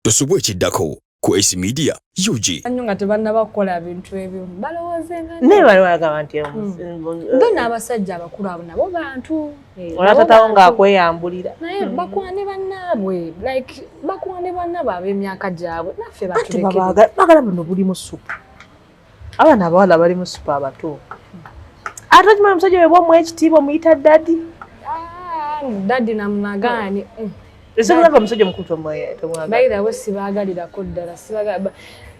Tosubwa ekiddako ku Ace Media UG. Nnyo nga tebannaba kukola bintu ebimu, balowoozenga. Naye bali bagamba nti Bo n'abasajja abakulu abo nabo bantu. Olwatatawo ng'akweyambulira. Naye bakwane bannaabwe, like bakwane bannaabwe ab'emyaka gyabwe, naffe Anti batulekere. Baagala buno bulimu supu, abaana abawala balimu supu abato. Ate okimanyi omusajja oyo bwomuwa ekitiibwa, omuyita daddy. Ah, daddy namunagaani. Esobola omusajja omukulu tomwagala. By the way, sibaagalirako ddala,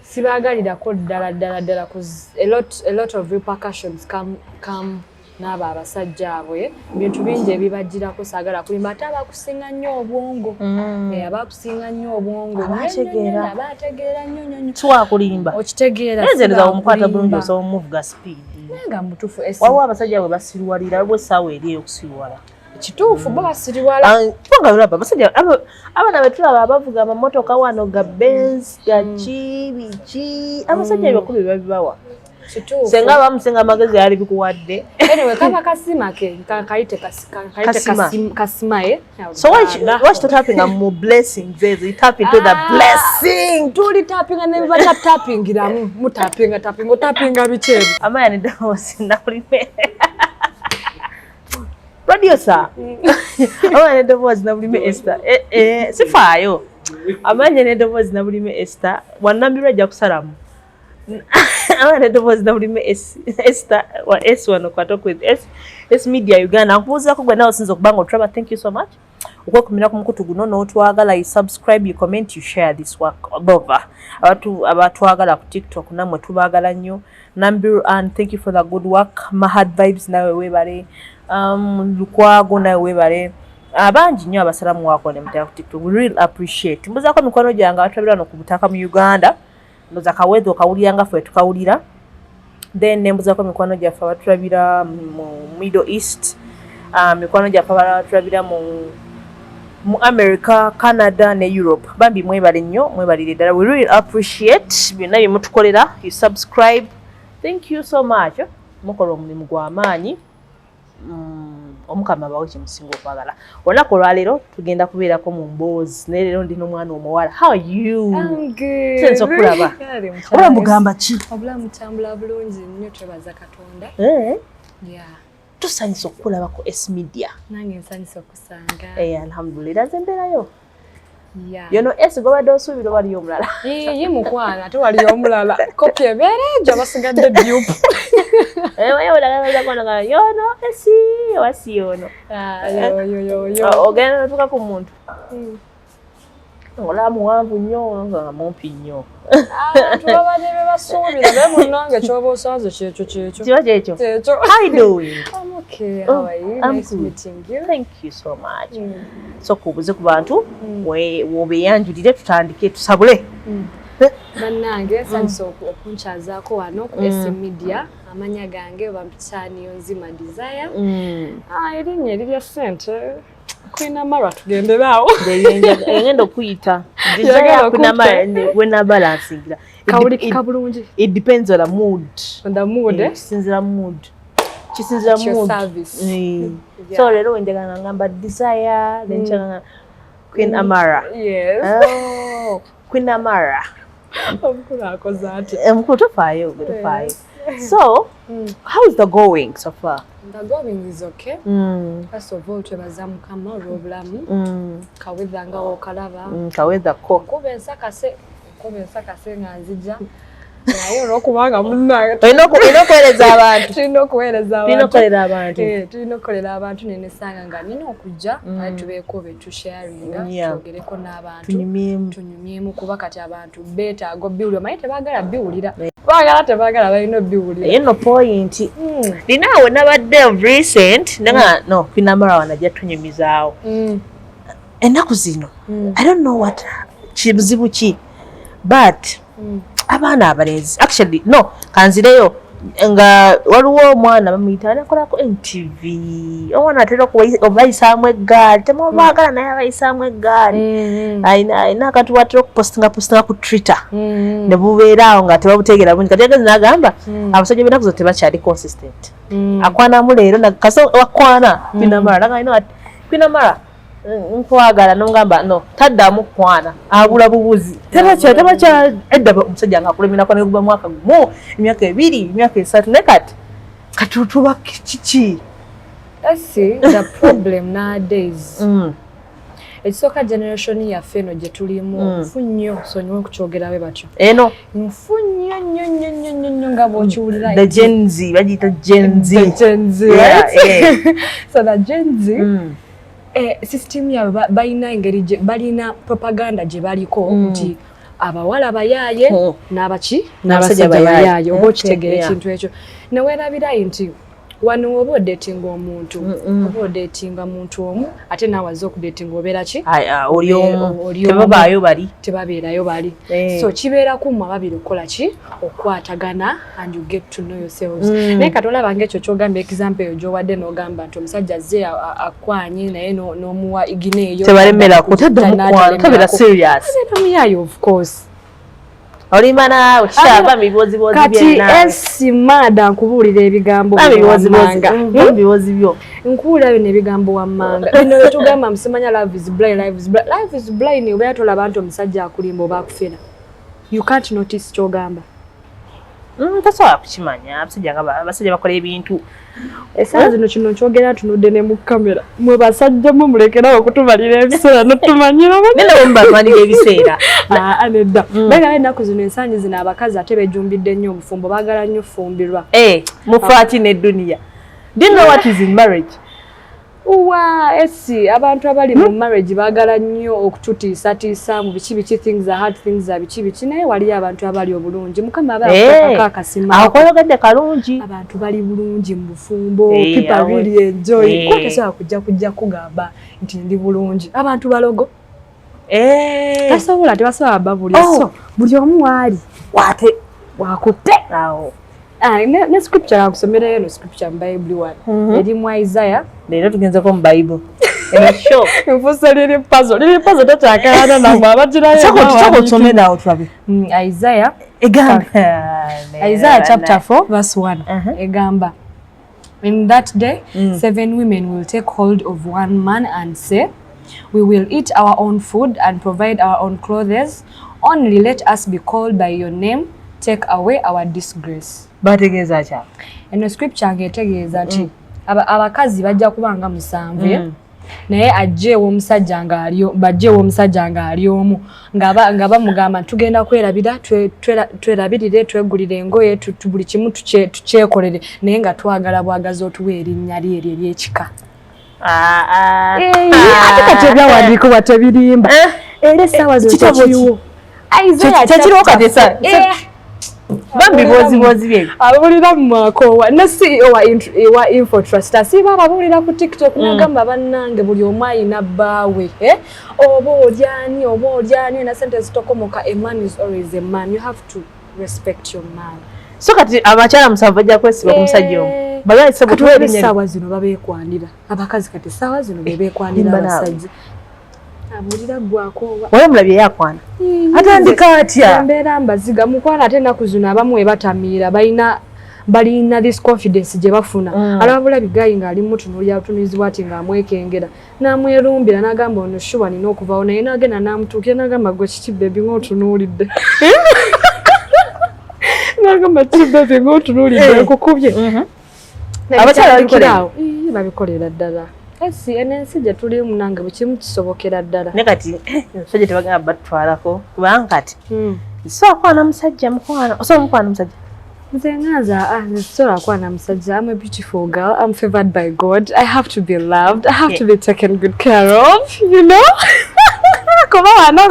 sibaagalirako ddala ddala ddala, 'cause a lot of repercussions come n'abo abasajja abo, eh. Bintu bingi ebibagirako, saagala kulimba. Ate abakusinga nnyo obwongo. Eh, abakusinga nnyo obwongo. Abategeera. Nnyo, nnyo, abategeera nnyo nnyo nnyo. Siwakulimba. Okitegeera? Naye nze ndowooza omukwata bulungi, Sibakulimba. osobola omuvuga speed. Naye nga mutuufu Waliwo abasajja bwe basiruwalira, waliwo essaawa eri ey'okusiruwala. Kituufu, bo basiriwala. Ah, kubanga olaba abasajja abaana be tulaba abavuga amamotoka wano ga Benz, gaki, biki, abasajja ebakulu bye babibawa. Kituufu. Senga bamusenga amagezi yali bikuwadde. Anyway, kaba kasima ke kayite kayite. Kasima. Kasima, eh. So why totapinga mu blessings ezo? You tap into the Ah. blessing. Tuli tapinga nebibatapingiramu, mutapinga tapinga, otapinga biki ebyo? Amaya neddoboozi nabulime, producer, amanya neddoboozi nabulime Esther. Eh, eh, sifaayo. Amanya neddoboozi nabulime Esther wanambirwa, ajja kusalamu. Amanya neddoboozi nabulime Esther wa S wano kwa Talk with S, S Media Uganda. Nkubuuzaako gwe nawe osinza okuba nga otulaba, thank you so much okwekumira ku mukutu guno n'otwagala. You subscribe, you comment, you share this work above. Abantu abatwagala ku TikTok, nammwe tubaagala nnyo. Nambiru and thank you for the good work. Mahad Vibes, nawe weebale. Lukwago, nawe weebale. Abangi nnyo abasalamu wako ne mutera ku TikTok, we really appreciate. Mbuzaako mikwano gyange abatulabira wano ku butaka mu Uganda, ndoza kaweedha okawulira nga ffe tukawulira. Then nembuzaako mikwano gyaffe abatulabira mu Middle East, mikwano gyaffe abatulabira mu America, Canada ne Europe. Bambi mwebale nnyo, mwebalire ddala. We really appreciate byonna bye mutukolera. You subscribe, thank you so much. Mukola omulimu gw'amaanyi. Omukama abawe kyemusinga okwagala. Olunaku olwaleero tugenda kubeerako mu mboozi, naye leero ndi n'omwana omuwala. How are you? I'm good. Tuyinza okulaba. Kale, mukyala. Oba mugamba ki? Obulamu butambula bulungi nnyo, twebaza Katonda. Eh, Yeah. tusanyusa okukulabako S Media. Nange nsanyusa okusanga. Eh, alhamdulillah, nze embeerayo. Yeah. Yono S gobadde osuubira, waliyo omulala? Ye mukwana, ate waliyo omulala. Kopi ebeera egyo, abasigadde dupe. Yono S oba si yono? Ah, yo yo yo yo. Ogenda notuuka ku muntu olaba muwanvu nnyo, nga mumpi nnyo. Abantu baba ne bye basuubira, naye munnange kyoba osanze kyekyo kyekyo. Kiba kyekyo. Kyekyo. How you doing? I'm okay. How are you? I'm Nice good. meeting you. Thank you so much. So kubuze ku bantu, wobeeyanjulire, tutandike tusabule. Bannange, nsanyusa okunkyazaako wano ku S Media. Amanya gange bampita Niyonzima Desire. Ah, erinnya erirya ssente, Queen Amara, tugenderaawo. Engenda okuyita Yagala okuyita. Wenabalansingira. Kawulikika bulungi. It depends on the mood. On the mood, eh? Kisinzira mood, kisinzira At your mood. service. Yeah. So leero wenjagala ngamba Desire, then njagala Queen Amara. Yes. Oh, Queen Amara. Omukulu akoze atya? Omukulu tofaayo, gwe tofaayo. So how is the going so far? The going is okay. First of all, twebaza Mukama olw'obulamu. Kawedha nga wokalaba. Kawedha ko. Nkuba ensakase nga nzija, naye olwokubanga munnange Olina okuweereza abantu. Tulina okuweereza Tulina abantu. okukolera abantu. Eh, tulina okukolera abantu, nenesanga nga nina okujja ate tubeeko be tusharinga, twogereko n'abantu. Tunyumyemu. Tunyumyemu, kuba kati abantu beetaaga obiwulira. Manyi tebaagala biwulira, baagala tebaagala, balina obiwulira. Eyo nno point. Ninaawe nabadde of recent nanga no Queen Amara wanajja tunyumizaawo. Ennaku zino, I don't know what kibuzibu ki, but abaana abalenzi, actually no, kanzireyo nga waliwo omwana bamuyita anakolako NTV, omwana atera obayisaamu eggaali, temwabaagala naye abayisaamu eggaali. Alina akantu watera okupostinga postinga ku Twitter, ne bubeera awo nga tebabutegeera bulungi. Kati yagezi n'agamba abasajja b'ennaku zino tebakyali consistent. Akwanamu leero, kasa wakwana Queen Amara, naga, you know what, Queen Amara, Nkwagala nongamba no taddamu kukwana, abula bubuzi, tebakya edda omusajja nga akulemerako neguba mwaka gumu, emyaka 2, emyaka 3, naye kati kati tuba kiki? See, the problem nowadays, ekisooka, generation yaffe eno gye tulimu nfu nnyo, sonyiwa okukyogera bwe batyo. Eno nfu nnyo nnyo nnyo nnyo nnyo nnyo nga bw'okiwulira. The Gen Z, bagiyita Gen Z. The Gen Z, right? So the Gen Z, system yaabwe balina engeri balina propaganda gye baliko nti abawala bayaaye n'abaki n'abasajja n'abasajja bayaaye. bayaaye, oba okitegeera ekintu ekyo neweerabira nti wano oba odatinga omuntu, oba odatinga muntu omu, ate naawe azze okudatinga, obeera ki? Oli omu. Oli omu. Tebabaayo bali. Tebabeerayo bali. So kibeera kummwe ababiri okukola ki? Okukwatagana, and you get to know yourselves. Naye kati olaba ngaekyo kyogamba, example eyo gyowadde n'ogamba nti omusajja azze akwanye naye n'omuwa igina eyo. Tebalemerako, taddamu kwana, tabeera serious. Abeera muyaaye, of course. Olimba naawe kikyava mibozibozi. Kati esimaada nkubuulira ebigambo bino wammanga. Bibozi byo. Nkubuulira bino ebigambo wammanga, bino byetugamba musimanya, love is blind, love is blind, love is blind. Obeera tolaba nti omusajja akulimba oba akufera, you can't notice kyogamba. Tosobola kukimanya, abasajja nga abasajja bakola ebintu. Essaawa zino kino nkyogera ntunudde ne mu kamera. Mwe basajja mwe mulekerawo okutumalira ebiseera notumanyira. Naye nabo mubamalira ebiseera. Aa, nedda. Naye ennaku zino, ensangi zino, abakazi ate bejumbidde nnyo obufumbo, baagala nnyo fumbirwa. Eh, mufaaki n'edduniya. Do you know what is in marriage? Uwa esi abantu abali mu marriage baagala nnyo okututiisatiisa mu biki biki, things are hard, things are biki biki, naye waliyo abantu abali obulungi. Mukama aba yakuteekako akasima. Awo koyogedde kalungi. Abantu bali bulungi mu bufumbo. Eh, people really enjoy. Kuba tesobola kujja kugamba nti ndi bulungi, abantu balogo. Tasobola, tebasobola babulya. Oh. So buli omu waali Wate wakutte. Awo. Ah, ne scripture yakusomerayo eno scripture mu Bible wano eri mu Isaiah. Leero tugenzeko mu Bible eno show. Nfuuse liri puzzle, liri puzzle, tokyakaana namwe abagirayo. Soko tusome naawo tulabe. Isaiah. Egamba Isaiah chapter 4 verse 1 egamba, "In that day seven women will take hold of one man and say, 'We will eat our own food and provide our own clothes. Only let us be called by your name. Take away our disgrace.'" Bategeeza kya? Eno scripture ng'etegeeza nti abakazi bajja kuba nga 7, ye? Naye ajje ew'omusajja ng'ali, bajje ew'omusajja ng'ali omu, nga bamugamba nti tugenda kwerabira, twerabirire, twegulire engoye, buli kimu tukyekolere, naye nga twagala bwagazi otuwa erinnya lye eryo ery'ekika. Ate kati ebyawandiikibwa tebirimba, era essaawa zino Kitabo ki? tekiriwo. Isaiah Kyekiriwo kati chapter Bambibozibozi byebyo. Abuulira mu mwaka ne CEO wa Infotrust asiiba ababuulira ku TikTok, nagamba, "Bannange, buli omu ayina bbaawe, eh? Oba olyani, oba olyani, na sente zitokomoka, a man is always a man. You have to respect your man." So kati abakyala 7 bajja kwesiba ku musajja omu. Balwalise Kati butuwa olaba erinnya. Essaawa zino babeekwanira abakazi, kati essaawa zino bebeekwanira Limba naawe. abasajja. Abuulira gwakoowa. Wali omulabye yakwana atandika atya? Embeera mbaziga mukwano, ate ennaku zino abamu we batamiira balina this confidence gye bafuna. Alaba bulabi guy ng'ali mutunuulira butunuulizi ati ng'amwekengera, n'amwerumbira, n'agamba, "Ono sure nina okuvawo," naye n'agenda n'amutuukira n'agamba, "Gwe kiki baby ng'otunuulidde?" N'agamba, "Ki baby ng'otunuulidde?" Nkukubye. Abakyala babikolera? Awo. Ii, babikolera ddala. Esi eno ensi gye tulimu nange buli kimu kisobokera ddala. Ne kati omusajja tebagamba batutwalako, kubanga kati sobola kwana musajja, mukwano, osobola mukwana musajja? Nze nganza, nze sisobola kwana musajja. I'm a beautiful girl. I'm favored by God. I have to be loved. I have to be taken good care of. Kuba wano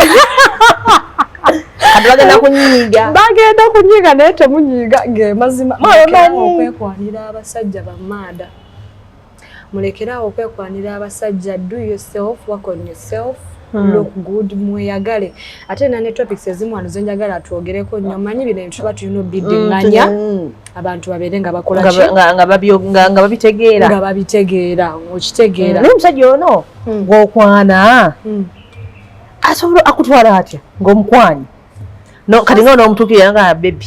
Kati bagenda kunyiiga. Bagenda kunyiiga, naye temunyiiga, ge mazima. Mwemanyi. Mulekerawo okwekwanira abasajja bamaada. Mulekerawo okwekwanira abasajja. Do yourself, work on yourself. Look good, mweyagale. Ate na ne topics ezimu wano zenjagala twogereko nnyo. Manyi bino ebintu tuba tulina obiddiŋŋanya, abantu babeere nga bakola ki? Nga babitegeera. Nga babitegeera, okitegeera. Naye omusajja ono ng'okwana asobola akutwala atya ng'omukwanyi? No, kati nga onoomutuukirira nga baby.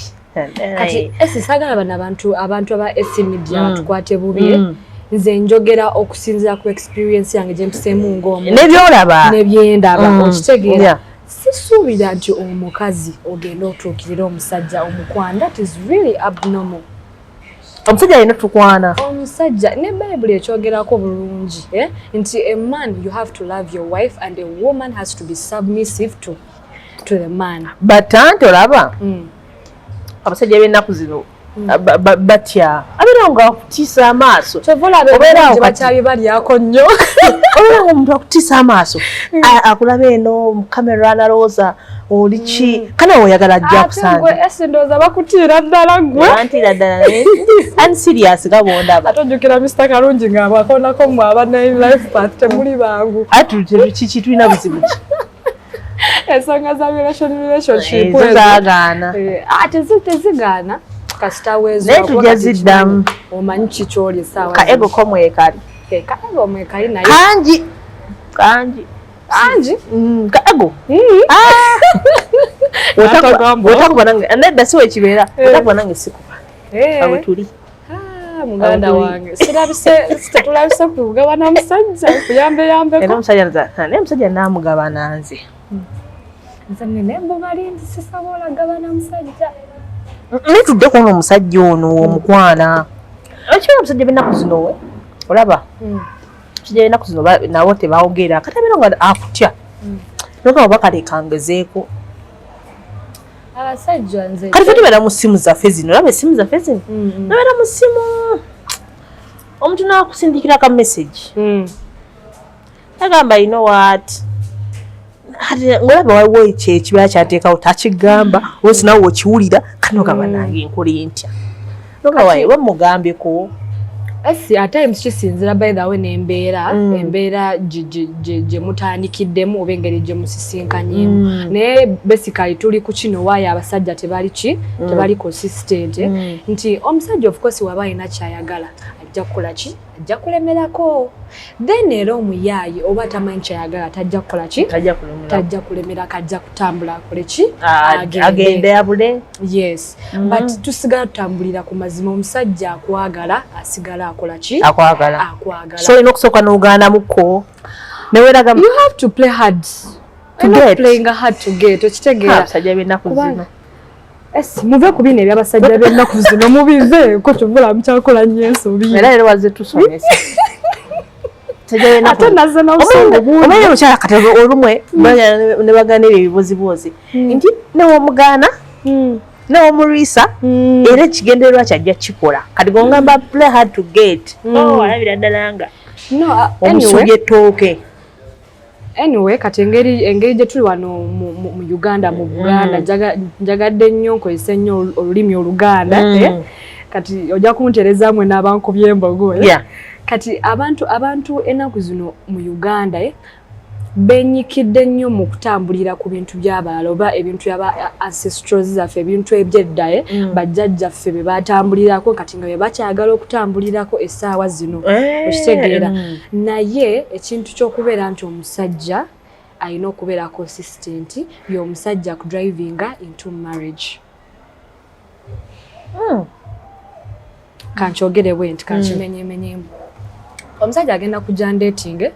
Kati esi saagala bano abantu aba SC Media batukwate bubi. Nze njogera okusinziira ku experience yange gye mpiseemu ng'omuntu Nebyolaba. Nebyendaba. Okitegeera? Sisuubira nti omukazi ogenda otuukirira omusajja omukwana. That is really abnormal. Omusajja alina tukwana. Omusajja, ne Bayibuli ekyogerako bulungi, eh? Nti a man, you have to love your wife, and a woman has to be submissive to the man. But anti olaba abasajja b'ennaku zino batya, abeera nga akutiisa amaaso. Kyova olaba Obeera awo ebirungi kati. Bakyabibalyako nnyo. Obeera nga omuntu akutiisa amaaso, akulaba eno mu kamera nalowooza oli ki, kana oyagala ajja Ate gwe akusange. Esi, ndowooza bakutiira ddala gwe. Antira ddala, naye unserious nga bwondaba. Ate ojjukira Mr Kalungi nga bwakonako mmwe aba Nine Life Path temuli bangu. Ate kiki, tulina buzibu ki? Ensonga za relationship Ezo ezo. zaagaana. Eh, ah, tezigaana kasita weezuula, Naye kuba tujja kati ziddamu. kimanyi, omanyi kikyoli essaawa. Ka ego ko mwekali. Zino. Ka ego mwekali, naye Kangi kangi. Kangi. Ka ego. N'atagamba. Otakuba nange, nedda, si wekibeera. Otakuba nange sikuba. Eh. Awe tuli. Ah, muganda Awo tuli. wange, sirabise, tetulabise kugabana musajja kuyambe Era yambeko. omusajja naye omusajja naamugabana nze. Nze nina ebbuba lingi, sisobola gabana musajja. Naye tudde kuona omusajja ono omukwana, ekibeera omusajja b'ennaku zino we olaba omusajja b'ennaku zino nabo tebawogera, kati abeera nga akutya nogamba oba kale kangezeeko. Abasajja nze Kati fe tubeera mu ssimu zaffe zino, olaba essimu zaffe zino, nobeera mu ssimu, omuntu n'akusindikira ka message, agamba, "You know what?" Kati ng'olaba waliwo ekyo ekibeera kyateekawo takigamba, osi nawe okiwulira, kati nogamba, "Nange nkola ntya?" Nogamba oba mugambyeko. Esi, at times kisinzira, by the way, n'embeera, embeera gye mutandikiddemu oba engeri gye musisinkanyemu. Naye basically tuli ku kino, waayo abasajja tebali ki, tebali consistent, nti omusajja of course waba alina kyayagala ajja kukola ki, ajja kulemerako. Then era omuyaayi oba tamanyi kyayagala tajja kukola ki, Tajja kulemera. Tajja kulemerako, ajja kutambula akole ki. Agende abule. Yes, but tusigala tutambulira ku mazima, omusajja akwagala asigala akola ki? Akwagala. Akwagala. So olina okusooka n'ogaanamuko neweraga. You have to play hard To You're not get. playing hard to get, okitegeera? Abasajja b'ennaku zino. Esi, muve ku bino ebyabasajja b'ennaku zino, mubiveeko, kyovula mukyakola nnyo ensobi. Era leero wazze tusomesa. Ate nazze n'obusungu bungi. Omanyi omukyala kati olumwe ne bagaana ebyo ebibozibozi nti newomugaana newomulwisa, era ekigendererwa kyajja kikola. Kati gongamba play hard to get. Oh, alabira ddala nga No, anyway, omusubi ettooke. Anyway, kati engeri gye tuli wano mu Uganda, mu Buganda, njagadde nnyo nkozese nnyo olulimi Oluganda, eh? Kati ojja kuntereza mwe n'abankubye embogo, eh? Yeah. Kati abantu ennaku zino mu Uganda, eh, benyikidde nnyo mu kutambulira ku bintu by'abalala oba ebintu byaba ancestors zaffe, ebintu ebyedda, eh, bajjajjaffe bye batambulirako, kati nga bye bakyagala okutambulirako essaawa zino. Okitegeera? Naye ekintu ky'okubeera nti omusajja alina okubeera consistent, y'omusajja kudrivinga into marriage. Kankyogere bwe nti, kankimenyemenyemu, omusajja agenda kujja dating,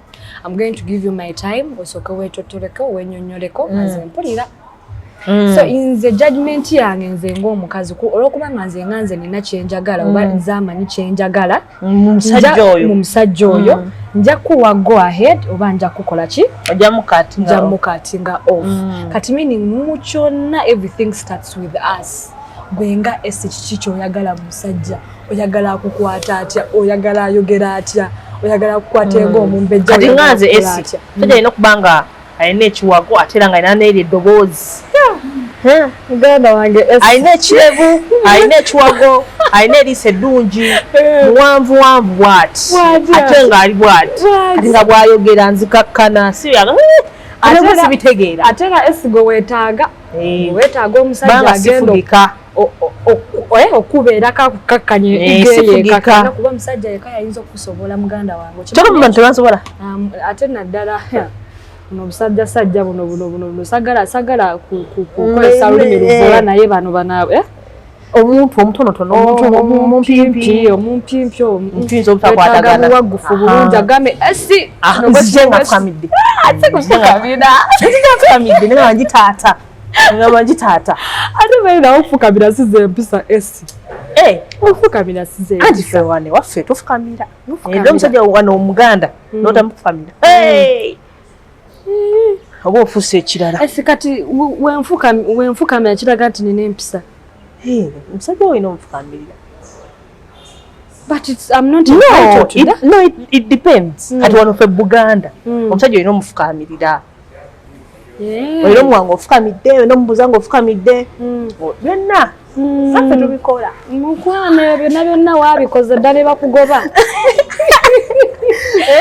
I'm going to give you my time, osooke weetotoleko, wenyonyoleko, nze mpulira. So nze judgment yange, nze ng'omukazi, olw'okuba nga nze nga nze nina kyenjagala oba nze amanyi kyenjagala mu musajja oyo. Mu musajja oyo, nja kuwa go ahead oba nja kukola ki? Ojja mukati. Nja mukatinga off. Kati meaning mu kyonna, everything starts with us. Gwe nga esi, kiki kyoyagala mu musajja? Oyagala akukwata atya? Oyagala ayogera atya? Oyagala akukwate ng'omumbejja? Kati Oyagala nga nze akukola esi, atya? musajja alina okuba nga alina ekiwago, ate era nga alina n'eri eddoboozi. Muganda wange Esi. Alina ekirevu, alina ekiwago, alina eriiso eddungi, muwanvu wanvu bwati, Bw'ati. ate ng'ali bwati. Bw'ati. Kati nga bw'ayogera nzikakkana, si Ate ate era sibitegeera. Ate era esi, gwe weetaaga weetaaga omusajja Banga agenda sifugika. Okubeerako akukakkanye. Sifugika. Yekakkana, kuba omusajja yeka yayinza okusobola, muganda wange. Kyokka mu bantu tebansobola. Ate naddala buno obusajja sajja buno buno buno buno, sagala kukozesa lulimi luvoola, naye bano bana, eh? Omuntu omutonotono, omumpimpi. Omumpimpi. Tuyinza obutakwatagana. Muwaggufu bulungi, agambe esi. Nzije nga nfukamidde. Sikufukamira. Nzije nfukamidde, naye nga ngitaata, nga ngitaata. Ate balinawo okufukamira size empisa esi. Eh, okufukamira size anti empisa. Ffe wano ewaffe tufukamira. Mufukamira. Era omusajja wano omuganda n'otamufukamira, Hey! Oba ofuuse ekirala. Esi kati wenfukamira kiraga nti nina empisa? Hey, omusajja olina omufukamirira. But I'm not No, entitled to that. no, it depends. Kati wano ffe Buganda, omusajja olina omufukamirira. Olina omuwa nga ofukamidde, olina omubuuza nga ofukamidde. Byonna saffe tubikola. Mukwano, ebyo byonna byonna waabikoze dda ne bakugoba.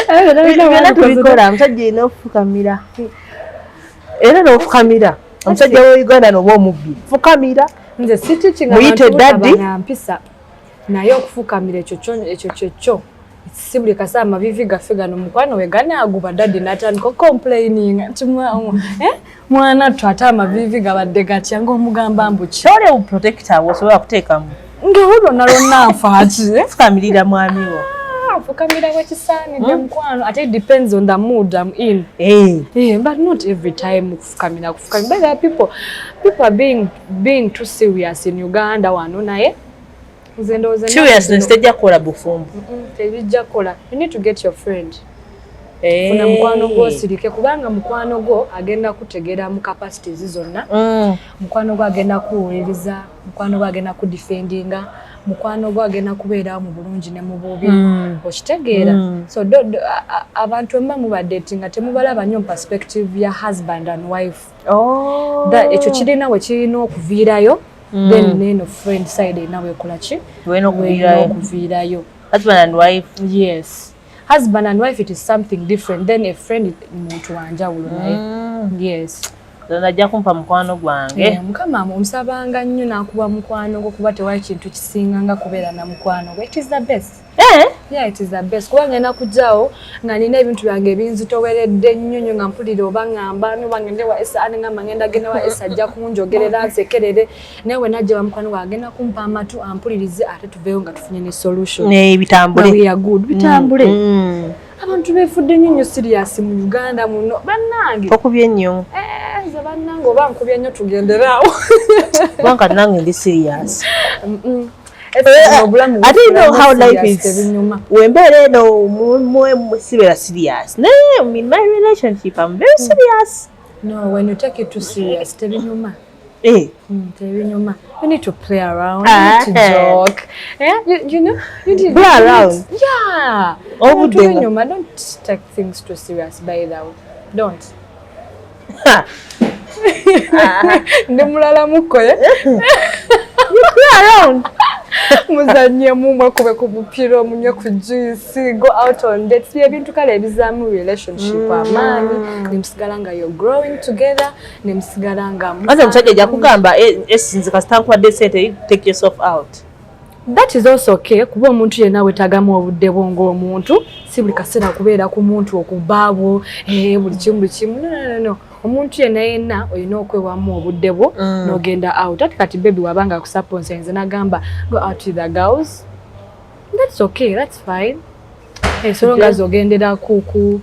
Ebyo byonna byonna Byonna waabikoze dda. tubikola. Omusajja olina ofukamira, era n'ofukamira omusajja wa Uganda noba omubbi, fukamira. Nze sitikinga Muyite bantu daddy. butaba na mpisa, naye okufukamira ekyo ekyo kyekyo si buli kaseera. Amavivi gaffe gano, mukwano, we ganaaguba, daddy natandika complaining nti mwana ttu, ate amavivi gabadde gatya? Ng'omugamba mbu ki? Kyoli obuprotector bwosobola kuteekamu. Ngawo lwonna lwonna nfaaki? Fukamirira mwami wo. Fukamira bwekisaanidde, mukwano. Ate it depends on the mood I'm in. Eh. Yeah, but not every time kufukamira kufukamira. But there are people are being too serious in Uganda wano, naye nze ndowooza ennaku Seriousness zino- tejja kukola bufumbo. Tebijja kukola. You need to get your friend. Eh. Funa mukwano gwo osirike, kubanga mukwano gwo agenda kutegeera mu capacities zonna. Mukwano gwo agenda kuwuliriza, mukwano gwo agenda kudefendinga, mukwano gwo agenda kubeerawo mu bulungi ne mu bubi. Okitegeera? So abantu emba mubadde nga temubalaba nnyo mu perspective ya husband and wife. Oh. Ekyo kirina we kirina okuviirayo, then neno friend side erina wekola ki? Wena Werina okuviirayo. okuviirayo. Husband and wife. Yes, husband and wife, it is something different. Then a friend muntu wanjawulo naye. Yes. Najja kumpa mukwano gwange. Eh, Mukama omusabanga nnyo n'akuwa mukwano gwo, kuba tewali kintu kisinga nga kubeera na mukwano gwo. It is the best. Eh? Yeah, it is the best, kuba ngenda kujjawo nga nina ebintu byange ebinzitoweredde nnyo nnyo, nga mpulira oba ŋŋamba oba ngende wa esa ane, ngamba ngenda genda wa esa, ajja kunjogerera nsekerere, naye we najja wa mukwano gwange agenda kumpa amatu ampulirize, ate tuveeyo nga tufunye ne solution. Ne bitambule. Nga we are good, bitambule. Abantu beefudde nnyo nnyo serious mu Uganda muno, bannange. Okubye ennyo. Eh, nze bannange oba nkubye nnyo, tugenderaawo. Kubanga nange ndi serious. Obulamu Ate you know how life is. tebinyuma. Wembeera eno sibeera serious. Naye in my relationship I'm very serious. No, when you take it too serious, tebinyuma. Eh. Tebinyuma. You need to play around, you need to Ah. joke. Yeah, you need Play you need- around. Yeah. Obudde nga- Tebinyuma. Don't take things too serious, by the way. Don't. Ndi mulala mukoye. You play around. Muzanyemu, mwekube ku bupiira, munywe ku juice, go out on dates. Bye ebintu kale ebizaamu relationship amaanyi, nemusigala nga you're growing together, nemusigala nga Maze omusajja ajja kugamba, "Esinze kasita nkuwadde sente, take yourself out." That is also okay, kuba omuntu yenna wetagamu obudde bwo ng'omuntu, si buli kaseera kubeera ku muntu okubaabwo, buli kimu buli kimu. No, no, no, no. Omuntu yenna yenna olina okwewamu obudde bwo n'ogenda out. Ate kati baby wabanga akusupportinze nze nagamba go out with the girls, that's okay, that's fine, so long as ogendera ku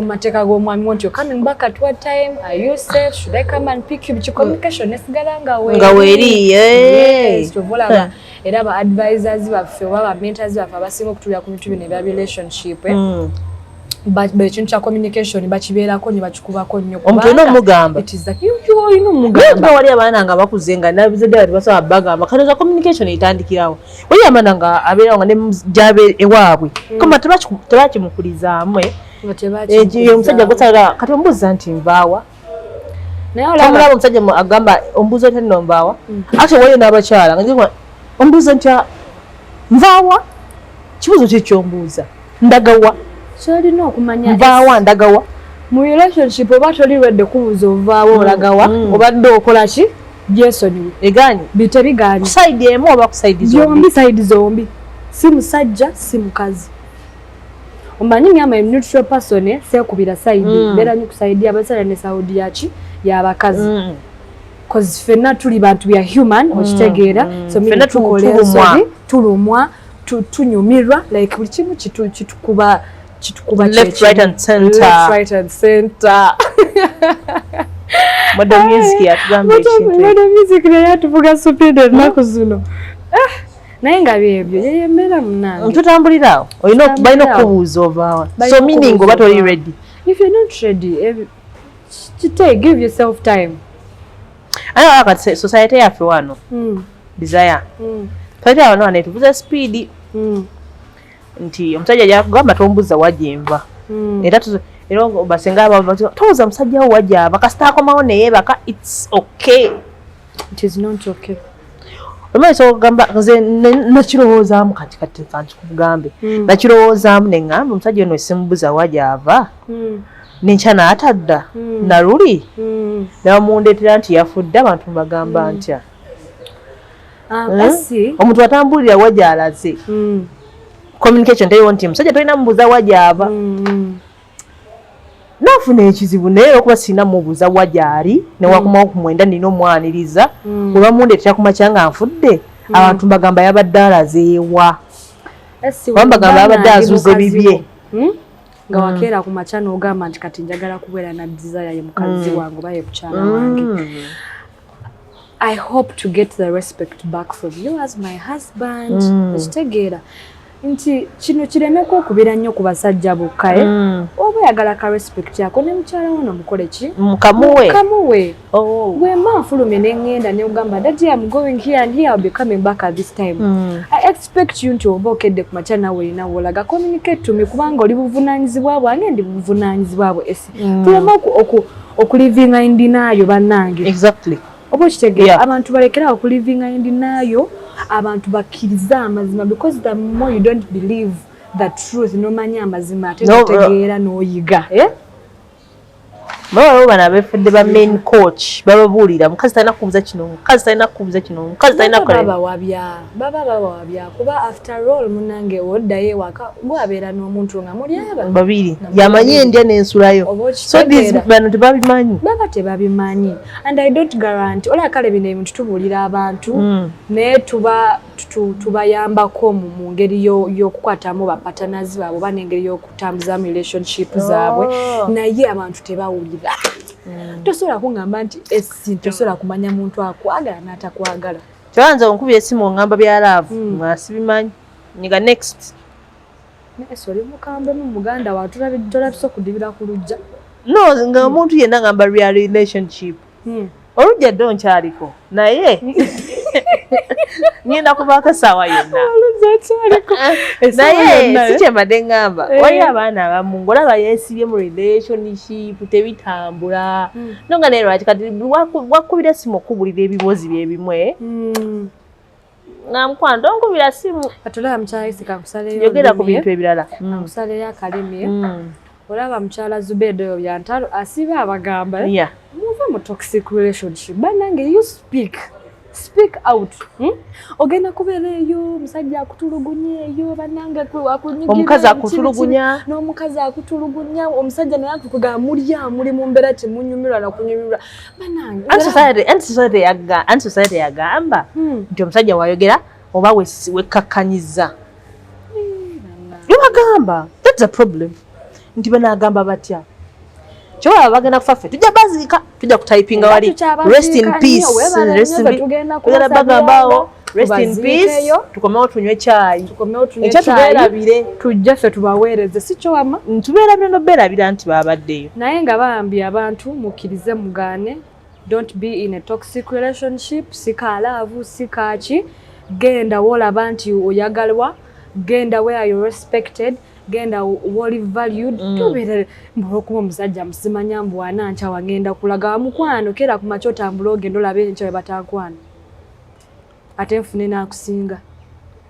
mateeka g'omwami wo nti you're coming back at what time, are you safe, should I come and pick you? Biki communication nesigala nga weeri. Nga weeri, eh. Yes, kyova olaba era ba advisors baffe oba ba mentors baffe abasinga okutulira ku bintu bino ebya relationship, eh, ekintu kya communication bakibeerako nnyo, bakikubako nnyo. Omuntu olina omugamba. It is like you olina Naye omugamba. kuba wali abaana nga bakuze nga nabizadde bati basobola bagamba kanoza communication etandikirawo. Wali abaana nga abeerawo nga ne gyabe ewaabwe kama tebakimukulizaamu, eh. Nga Eh, omusajja gwosala kati omubuuza nti nvaawa. Naye olaba Omulaba omusajja agamba ombuuza otya nno nvaawa. Actually waliyo n'abakyala nga nze ombuuza ntya nvaawa, kibuuzo ki kyombuuza, ndagawa? Kyolina okumanya, Nvaawa, ndagawa? Mu relationship oba toli lwedde kubuuza ovaawo, olagawa, obadde okola ki, byesonyiwe. Egaanyi. Bitebigaanyi. Ku side emu oba ku side zombi? Zombi, side zombi, si musajja si mukazi. Omanyi ngamba neutral person, eh, seekubira side. Mbeera nnyo ku side y'abasajja ne side yaki y'abakazi. Cause ffenna tuli bantu bya human, okitegeera? So meaning Ffenna tukola tulumwa. Ensobi, tulumwa, tunyumirwa, like buli kimu kitukuba Left, kyekimu. right and center. Left, right and center. Modern music yatugamba ekintu. Modern music naye atuvuga speed ennaku zino. Ah, naye nga byebyo, yeyo embeera munange. Tutambulira awo, olina balina Tutambulira awo. okubuuza ovaawa. Balina So meaning oba okubuuza toli ovaawa. ready. If you're not ready, kite give yourself time. Aye kati society yaffe wano, Desire, society wano wano etuvuza speed nti omusajja jakugamba tombuza wajenva. Era basenga aba tobuuza musajja wo wajava, kasita akomawo neyeebaka, it's okay. It is not okay. Omanyi okugamba nze nakirowoozaamu kati kankikugambe. Nakirowoozaamu neŋŋamba omusajja ono simubuza wajava, nenkya n'atadda naluli nebamundeetera nti yafudde, abantu mbagamba ntya? Eh? Esi. Omuntu atambulira wagyalaze, communication teriwo nti musajja tolina mubuuza wagyava. Naafuna ekizibu, naye okuba sirina mubuuza wagyali, newakomawo ku 9 nina omwaniriza, bwe bamundeetera ku makya nga nfudde, abantu mbagamba yabadde alazeewa? Esi. Oba mbagamba yabadde azuze bibye. Nga wakeera ku makya n'ogamba nti kati njagala kubeera na Desire, ye mukazi wange oba ye mukyala wange. I hope to get the respect back from you as my husband. Okitegeera nti kino kiremeko okubeera nnyo ku basajja bokka, eh? Oba oyagala ka respect ako, ne mukyala wo nomukole ki? Mukamuwe. Kamuwe. Oh. Bwemba nfulumye ne ŋŋenda ne ugamba, "Daddy, I'm going here and here, I'll be coming back at this time," I expect you nti oba okedde ku makya naawe olina wolaga, communicate to me, kubanga oli buvunaanyizibwa bwange, ndi buvunaanyizibwa bwe. Esi, tuleme okulivinga in denial, bannange. Oba okitegeera? Abantu balekerawo okulivinga in denial, abantu bakkirize amazima, because the more you don't believe the truth, nomanya amazima ate No, notegeera n'oyiga, eh? Baba bano abefudde ba main coach bababuulira mukazi talina kubuuza kino, mukazi talina kubuuza kino, mukazi talina Baba kukola. Babawabya, baba babawabya, kuba after all munange oddayo ewaka gwabeera n'omuntu nga muli aba Babiri yamanyi endya n'ensulayo. Oba So these okitegeera? bano tebabimanyi. Baba tebabimanyi, and I don't guarantee. Olaba kale bino ebintu tubuulira abantu, naye tuba tubayambako mu ngeri y'okukwatamu bapartners baabwe oba n'engeri y'okutambuzamu relationship zaabwe. Oh. Naye abantu tebawulira. Tosobola kuŋŋamba nti esi tosobola kumanya muntu akwagala n'atakwagala. Kyobanza onkubira esimu oŋŋamba bya love, nga sibimanyi, nyiga next. Naye esi oli mukambemu, muganda wa tolabisa okudibira ku lujja. No, nga omuntu yenna ngamba real relationship, olujja ddo nkyaliko, naye ngenda kubaako essaawa yonna. Naye si kyembadde ŋŋamba. Waliyo abaana abamu ng'olaba yeesibye mu relationship tebitambula, no nga naye lwaki kati wakubira esimu okubulira ebibuuzi byebimwe, nga mukwano tonkubira simu. Kati olaba mukyala isi kankusaleyo Yogera ku olulimi, bintu ebirala. Kankusaleyo akalimi. Olaba mukyala Zubedo oyo byantalo asiba abagamba, eh? Muve mu toxic relationship bannange. You speak, speak out, Ogenda kubeera eyo omusajja akutulugunya eyo bannange, akunyigira Omukazi biki, akutulugunya. biki, n'omukazi akutulugunya, omusajja naye akukugamba, mulya muli mu mbeera temunyumirwa nakunyumirwa bannange. Anti society yagamba nti omusajja wayogera oba wekkakkanyiza. Lwebagamba that's a problem, nti banagamba batya? Kyolaba bagenda kufa, ffe tujja baziika, tujja kutayipinga Era wali tukyabaziika rest in nnyo, peace. weebale Rest in nnyo, peace. tugenda Tugenda bagambaawo rest in peace. Tubaziikeyo. Tukomewo tunywe caayi. Tukomewo tunywe Enkya caayi. tubeerabire. Tujje ffe tubaweereze, si kyo wama? Tubeerabire nobeerabira nti babaddeyo. Naye nga bambi abantu mukkirize mugaane, don't be in a toxic relationship. Si ka love, si kaki. Genda woolaba nti oyagalwa, genda where you respected, genda woli valued. Tobeera olwokuba omusajja musimanya mbu anankyawa ngenda kulaga mukwano. Keera ku makya otambula ogenda olabe enkya we batankwana ate nfune n'akusinga.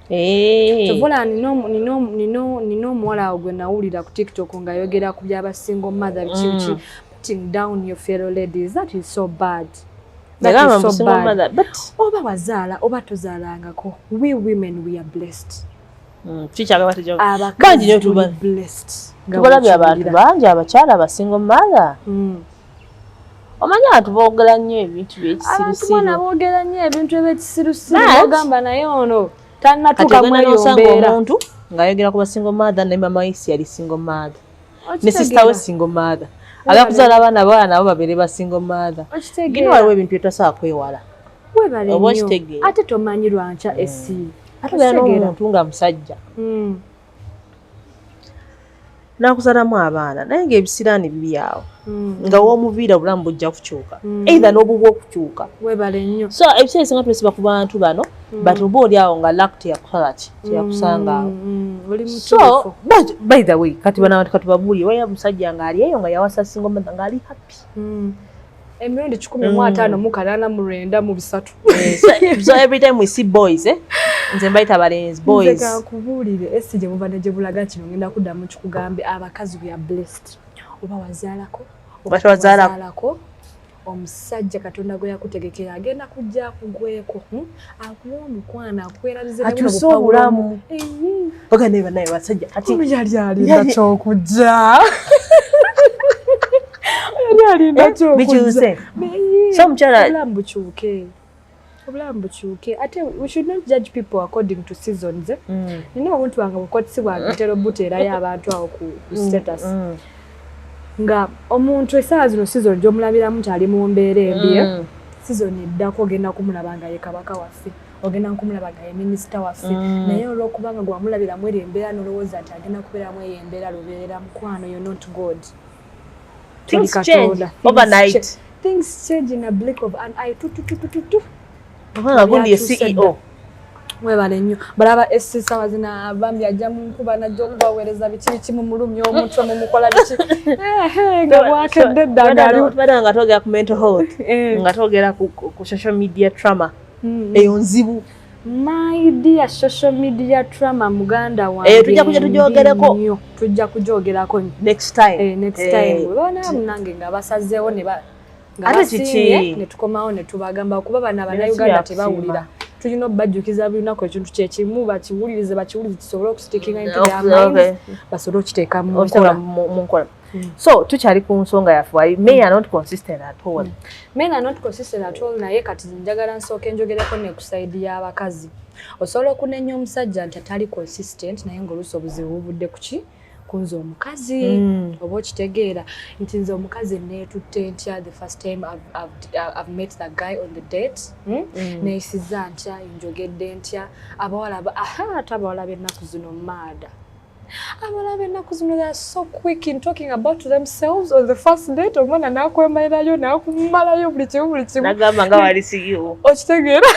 Kyova nina omuwala awo gwe nawulira ku TikTok ng'ayogera ku byaba single mother, biki biki, putting down your fellow ladies. That is so bad. That is so bad. Oba wazaala oba tozaalangako, we women, we are blessed. Bangi Abakazi tuli blessed nga tubalabye abantu bwekiwulira. bangi abakyala aba single mother. Omanyi abantu boogera nnyo ebintu Abantu byekisirusiru. bona boogera nnyo ebintu ebyekisirusiru. Ogamba naye ono Kati tannatuuka ogenda mu eyo n'osanga mbeera. omuntu ng'ayogera ku ba single mother, naye mama we si yali single mother, ne sister we single mother, aga kuzaala abaana, abaana nabo babeere ba single mother. Gino Okitegeera? waliwo ebintu byetasobola kwewala. Webale Oba nnyo. okitegeera. Ate tomanyi lwankya esi. Ate obeera Okitegeera? n'omuntu nga musajja n'akuzaalamu abaana, naye ng'ebisiraani biri awo, nga w'omuviira obulamu bujja kukyuka, either n'obubwa okukyuka. Webale nnyo. So ebiseera ebisinga twesiba ku bantu bano, but oba oli awo nga luck teyakukola ki, teyakusanga awo. Oli So mutuufu. but by the way, kati bano abantu katubabuulire, waliyo omusajja ng'ali eyo nga yawasa single mother ng'ali happy. Emirundi 158 930. So every time we see boys, eh? Nze mbayita balenzi, Nze boys. Kankubuulire, esi gye buva ne gye bulaga, kino ngenda kuddamu kikugambe, abakazi we are blessed. Oba wazaalako, Oba tewazaalako. Tewazaalako, omusajja Katonda gwe yakutegekera agenda kujja akugweko, Akuwa omukwano, akwerabize ne buno Akyuse bupawula. obulamu. Oga naye banaye basajja kati Ono yali alinda kyokujja, yali alinda Eh, kyokujja. Bikyuse. So omukyala- Obulamu bukyuke, obulamu bukyuke. Ate we should not judge people according to seasons, eh? Nina obuntu bwange bukwatisi bwange ntera obuteerayo abantu awo ku status, nga omuntu essaawa zino season gy'omulabiramu nti ali mu mbeera embi, eh? Season eddako ogenda kumulaba nga ye kabaka waffe, ogenda kumulaba nga ye minisita waffe. Naye olwokubanga gwamulabiramu eri embeera, nolowooza nti agenda kubeeramu eyo embeera lubeerera, mukwano, you're not God. Toli Things change Katonda. Things overnight. Things change in a blink of an eye. Tu, tu, tu, tu, tu, tu. Kubanga gundi ye Byakyuse CEO. Mwebale nnyo. Balaba esi sawa zino bambi ajja mu nkuba najja okubaweereza biki biki, mumulumya omutwe, mumukola biki. Ehe, nga bwakedde eddagala. Tubadde nga twogera ku mental health, nga twogera ku social media trauma. Eyo nzibu. My dear, social media trauma, muganda wange. Eh, tujja kujja tugyogereko. Nnyo. Tujja kugyogerako next time. Eh, next time bwe munange nga basazeewo ne nga Ate basiimye, kiki? ne tukomawo ne tubagamba, kuba bano Bino si Abannayuganda byakusiima. tebawulira. Tulina obbajjukiza buli lunaku ekintu kyekimu, bakiwulirize, bakiwulirize, kisobole okustickinga into their minds, basobole okukiteeka mu okiteeka nkola. Mu nkola. So tukyali ku nsonga yaffe wali, men are not consistent at all. Men are not consistent at all, naye kati njagala nsooke njogereko ne ku side y'abakazi. Osobola okunenya omusajja nti atali consistent, naye ng'oluusi obuzibu buvudde ku ki? Kunze omukazi. Oba okitegeera nti nze omukazi neetutte ntya the first time I've met the guy on the date, Neeyisizza ntya, njogedde ntya? Abawala aha, ate abawala b'ennaku zino maada, abawala b'ennaku zino, they are so quick in talking about themselves on the first date. Omwana n'akwemalirayo, n'akumalayo buli kimu, buli kimu. Nagamba nga wali CEO. Okitegeera?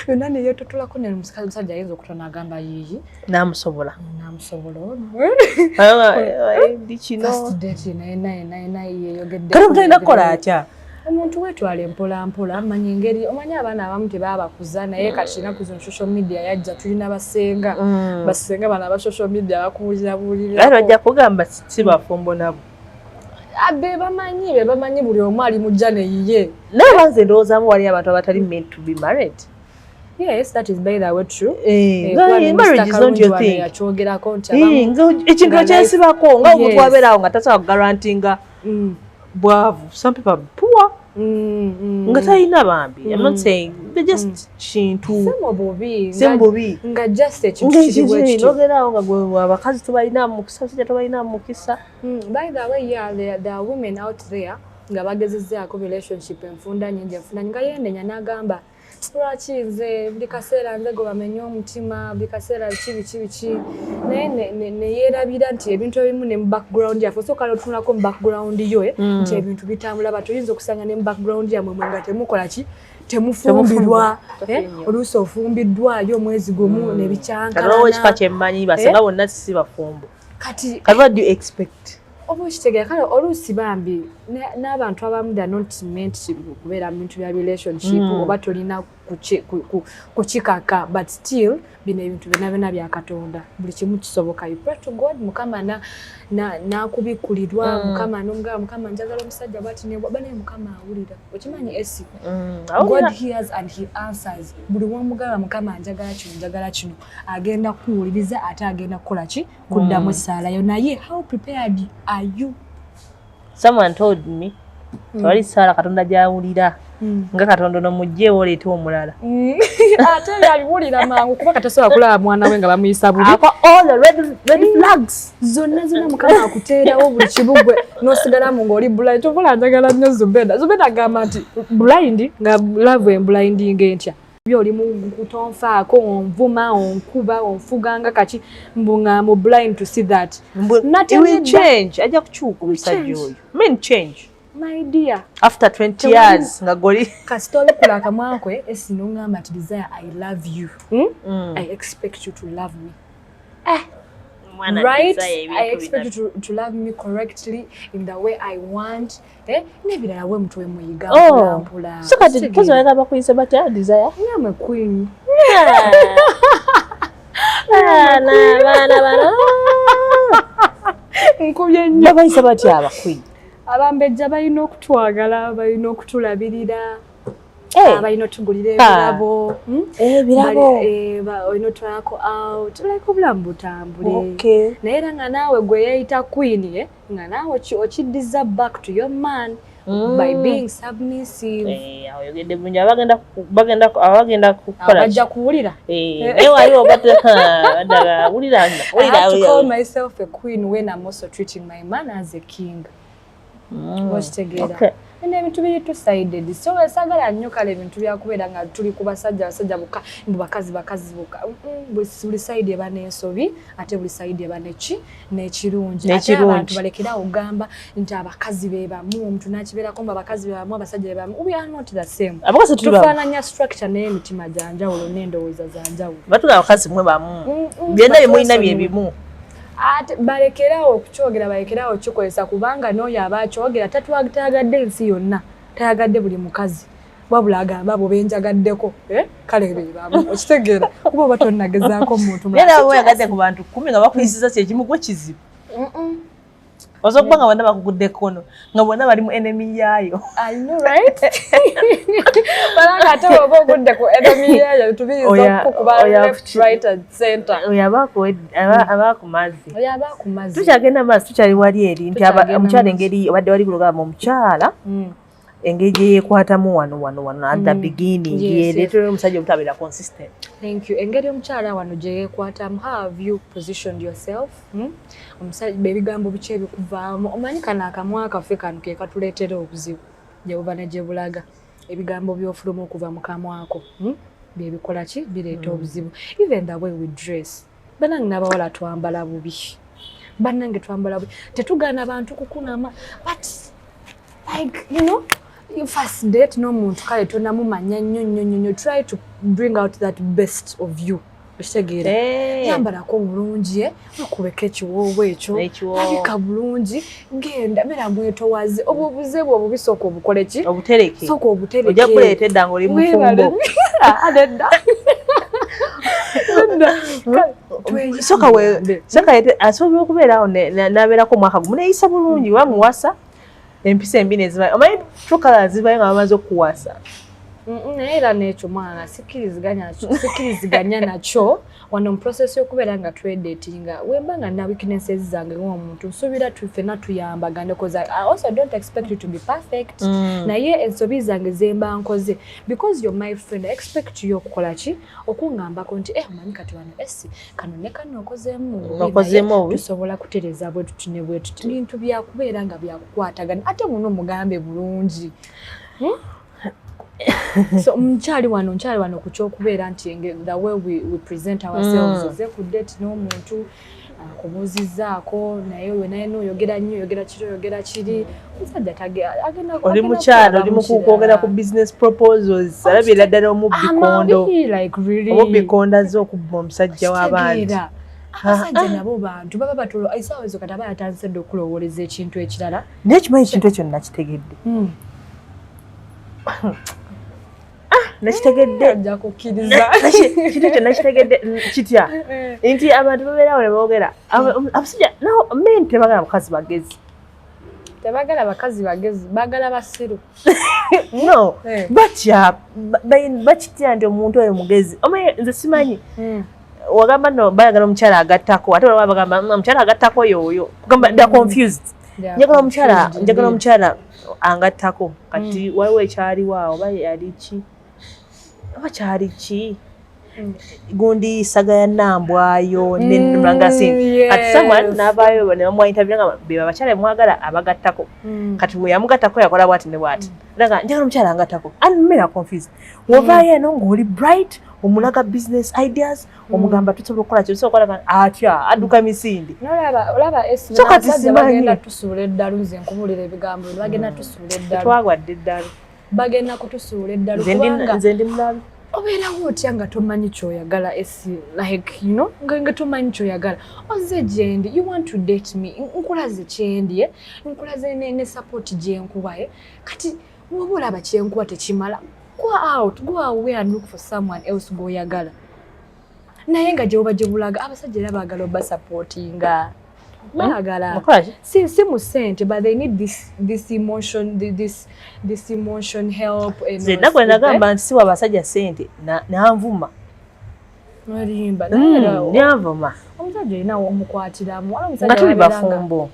Yonna neyetotolako, ne omusajja ayinza okutona agamba, yiyi, Namusobola. Namusobola ono. Ndi kino. First date, naye naye naye naye yeyogedde. Kale omuntu alina kukola atya? Omuntu weetwala empola mpola, manya engeri, omanyi abaana abamu tebabakuza, naye kati ennaku zino social media yajja, tulina basenga, basenga bano aba social media bakuwulira buwulira. Era bajja kugamba si bafumbo nabo. Be bamanyi, be bamanyi, buli omu ali mujja neyiye. Naye banze ndowoozamu wali abantu abatali meant to be married. Yes, that is by the way true. Eh, Eh, nga kuba ne marriage Mr. is not your Kalungi wano thing. yakyogerako nti Eh, abamu nga ekintu nga ekyesibako nga omuntu abeeraawo nga tasobola kugarantinga bwavu. Some people are poor nga talina bambi. I'm not saying they just kintu. Si mu bubi. Si mu bubi. Nga just ekintu kiri bwe kityo. Nogeraawo nga gwe abakazi tobalina mukisa, abasajja tobalina mukisa. By the way, yeah, there are women out there nga bagezezzaako relationship enfunda nyingi, enfunda nyingi, nga yendenya n'agamba, lwaki nze buli kaseera nze gwe bamenya omutima, buli kaseera biki biki biki? Naye ne yeerabira nti ebintu ebimu ne mu background yaffe, osooka n'otunulako mu background yo, eh, nti ebintu bitambula bato, oyinza okusanga ne mu background yammwe mwe nga temukola ki, temufumbirwa, eh, oluusi ofumbiddwayo omwezi gumu ne Kati waliwo ekika bikyankalana. kyemmanyi, basenga bonna si bafumbo. Kati Kati what do you expect? Oba okitegeera? Kale oluusi bambi n'abantu abamu they are not meant kubeera mu bintu bya relationship, oba tolina kukikaka, but still bino ebintu byonna byonna bya Katonda, buli kimu kisoboka. You pray to God, Mukama n'akubikkulirwa, Mukama n'omugamba, Mukama njagala omusajja bwati ne bw'aba, naye Mukama awulira. Okimanyi esi God hears and he answers. Buli womugamba, Mukama njagala kino, njagala kino, agenda kukuwuliriza, ate agenda kukola ki? Kuddamu essaala yo. Naye how prepared are you? Someone told me Tewali ssaala Katonda gyawulira nga Katonda ono mugjeewo oleete omulala. Ate yabiwulira mangu, kuba katasobola kulaba mwana we nga bamuyisa bubi. Akwa all the red flags. Zonna zonna Mukama akuteerawo buli kibugwe n'osigalamu ng'oli blind. Tobola njagala nnyo Zubeda. Zubeda agamba nti blind nga love emblindinga entya. Oli mu kutonfaako, onvuma, onkuba, onfuga nga kaki, mbu nga mu blind to see that. It will change. Ajja kukyuka omusajja oyo. Men change. My dear. After 20 years nga goli. Kasita obikula akamwa kwe esi n'oŋŋamba nti Desire, I love you. I expect you to love me. Right? I expect you to love me correctly in the way I want. Eh? N'ebirala we mutwe muyiga mpola mpola. So kati mpozi bayagala bakuyise batya, Desire? I'm a queen. Baana baana baana. Nkubye nnyo. Babayise batya aba queen? Abambejja balina okutwagala, balina okutulabirira. Balina otugulira ebirabo. Ebirabo. Olina otwalako out, like obulamu butambule. Naye era nga naawe gwe yeeyita queen, nga naawe okiddiza back to your man by being submissive. Awo oyogedde bulungi. Abagenda kukola. Bajja kuwulira. Naye waliwo badala wulira. I have to call myself a queen when I'm also treating my man as a king. Okitegeera? Ebintu biri two-sided, so saagala nnyo kale ebintu byakubeera nga tuli ku basajja basajja bokka, mbu bakazi bakazi bokka. Buli side eba n'ensobi, ate buli side eba neki n'ekirungi. Ate abantu balekerawo okugamba nti abakazi be bamu, omuntu n'akibeerako mbu abakazi be bamu, abasajja be bamu. We are not the same. Tufaananya structure, naye emitima gya njawulo n'endowooza za njawulo. Batuga abakazi mwe bamu, byonna bye mulina bye bimu. Ate balekerawo okukyogera, balekerawo okukikozesa, kubanga n'oyo aba akyogera tayagadde ensi yonna, tayagadde buli mukazi, wabula agamba abo benjagaddeko, kale be bamu. Okitegeera? Kuba oba tonnagezaako muntu. Naye nawe weyagadde ku bantu 10 nga bakuyisiza kyekimu, gwe kizibu. Osobola okuba nga bonna bakugudde kkono, nga bonna bali mu enemy yaayo. I know, right? Balanga ate bw'oba ogudde ku enemy yaayo, tubiyinza okukuba left, right and center. Oyo aba ku mazzi. Oyo aba ku mazzi. Tukyagenda maaso, tukyali wali eri nti omukyala engeri obadde wali kulugamba omukyala engeri gye yeekwatamu wano wano wano at the beginning yereetera omusajja obutabeera consistent. Thank you. Engeri omukyala wano gye yeekwatamu, how have you positioned yourself? Omusajja ebigambo biki ebikuvaamu? Omanyi kano akamwa kaffe kano ke katuleetera obuzibu gye buva ne gye bulaga. Ebigambo by'ofuluma okuva mu kamwako bye bikola ki? Bireeta obuzibu. Even the way we dress. Bannange n'abawala twambala bubi. Bannange twambala bubi. Tetugaana bantu kukunama, but like, first date n'omuntu kale tonamumanya nnyo nnyo nnyo, try to bring out that best of you. Okitegeera? Yambalako bulungi, wekubeko ekiwoowo ekyo, labika bulungi, genda beera mwetowaze. Obwo obuze bwe obubi sooka obukole ki? Obutereke. Sooka obutereke. Ojja kuleeta edda ng'oli mufumbo. Nedda. Sooka asobola okubeerawo n'abeerako omwaka gumu neeyisa bulungi, bamuwasa empisa embi nezibayo. Omanyi true colours zibayo nga bamaze okukuwasa. Naye era n'ekyo mwana sikkiriziganya nakyo. Wano mu process y'okubeera nga twedatinga, wemba nga nina weaknesses zange ng'omuntu, nsuubira ffenna tuyambagane, 'cause I also don't expect you to be perfect. Naye ensobi zange zemba nkoze, because you're my friend, I expect you okukola ki? Okuŋŋambako nti omanyi kati wano esi kano ne kano okozeemu, Okozeemu. tusobola kutereeza bwe tuti ne bwe tuti. Bintu byakubeera nga byakukwatagana, ate muno mugambe bulungi. So nkyali wano ku kyokubeera nti the way we present ourselves. Oze ku date n'omuntu akubuuzizzaako, naye we naye n'oyogera nnyo, oyogera kiri, oyogera kiri, omusajja agenda Oli mukyalo, oli mu kwogera ku business proposals, alabira ddala omubbi kondo. Like really? Omubbi kondo azze okubba omusajja w'abandi. Kitegeera. Abasajja nabo bantu baba batulo essaawa ezo kati aba yatandise dda okulowooleza ekintu ekirala. Naye kimanyi ekintu ekyo nakitegedde. Nakitegedde. Ajja kukkiriza. Ekintu ekyo nakitegedde kitya nti abantu babeerawo ne boogera abasajja men tebagala bakazi bagezi. Tebagala bakazi bagezi, bagala basiru. No, batya bakitya nti omuntu oyo mugezi. Omanyi nze simanyi wagamba no bayagala omukyala agattako, ate waliwo abagamba, omukyala agattako yooyo." Kugamba they are confused. Njagala omukyala, njagala omukyala Angattako. Kati waliwo ekyaliwo awo, oba yali ki, oba kyali ki, gundi saga ya Nambwayo ne Muranga. Kati someone n'avaayo ne bamuwa interview nga be abakyala bemwagala abagattako. Kati bwe yamugattako yakola bwati ne bwati. Nga njagala omukyala angattako, and mbeera confused. Wovaayo eno ng'oli bright, omulaga business ideas, omugamba tusobola okukola kyo, tusobola okukola, atya adduka misinde. Nolaba, olaba esi. So kati abasajja simanyi. Bagenda tusuula eddalu. Nze nkubuulira ebigambo bino, bagenda tusuula eddalu. Twagwadde eddalu. Bagenda kutusuula eddalu. Nze ndi Kubanga nze ndi mulabi. Obeerawo otya nga tomanyi kyoyagala, esi? Like, nga tomanyi kyoyagala, ozze gyendi, you want to date me, nkulaze kyendi, eh? Nkulaze ne support gyenkuwa, eh? Kati woba olaba kyenkuwa tekimala, go out, go away and look for someone else gwoyagala. Naye nga gyebuba gye bulaga, abasajja era baagala obasupportinga, baagala. Okola ki? Si mu ssente, but they need this emotion, this emotion help and Nze nagwe nagamba nti siwa abasajja ssente, nanvuma. Olimba. Nanvuma. Omusajja olina omukwatiramu. Waliwo omusajja Nga tuli wabeera bafumbo.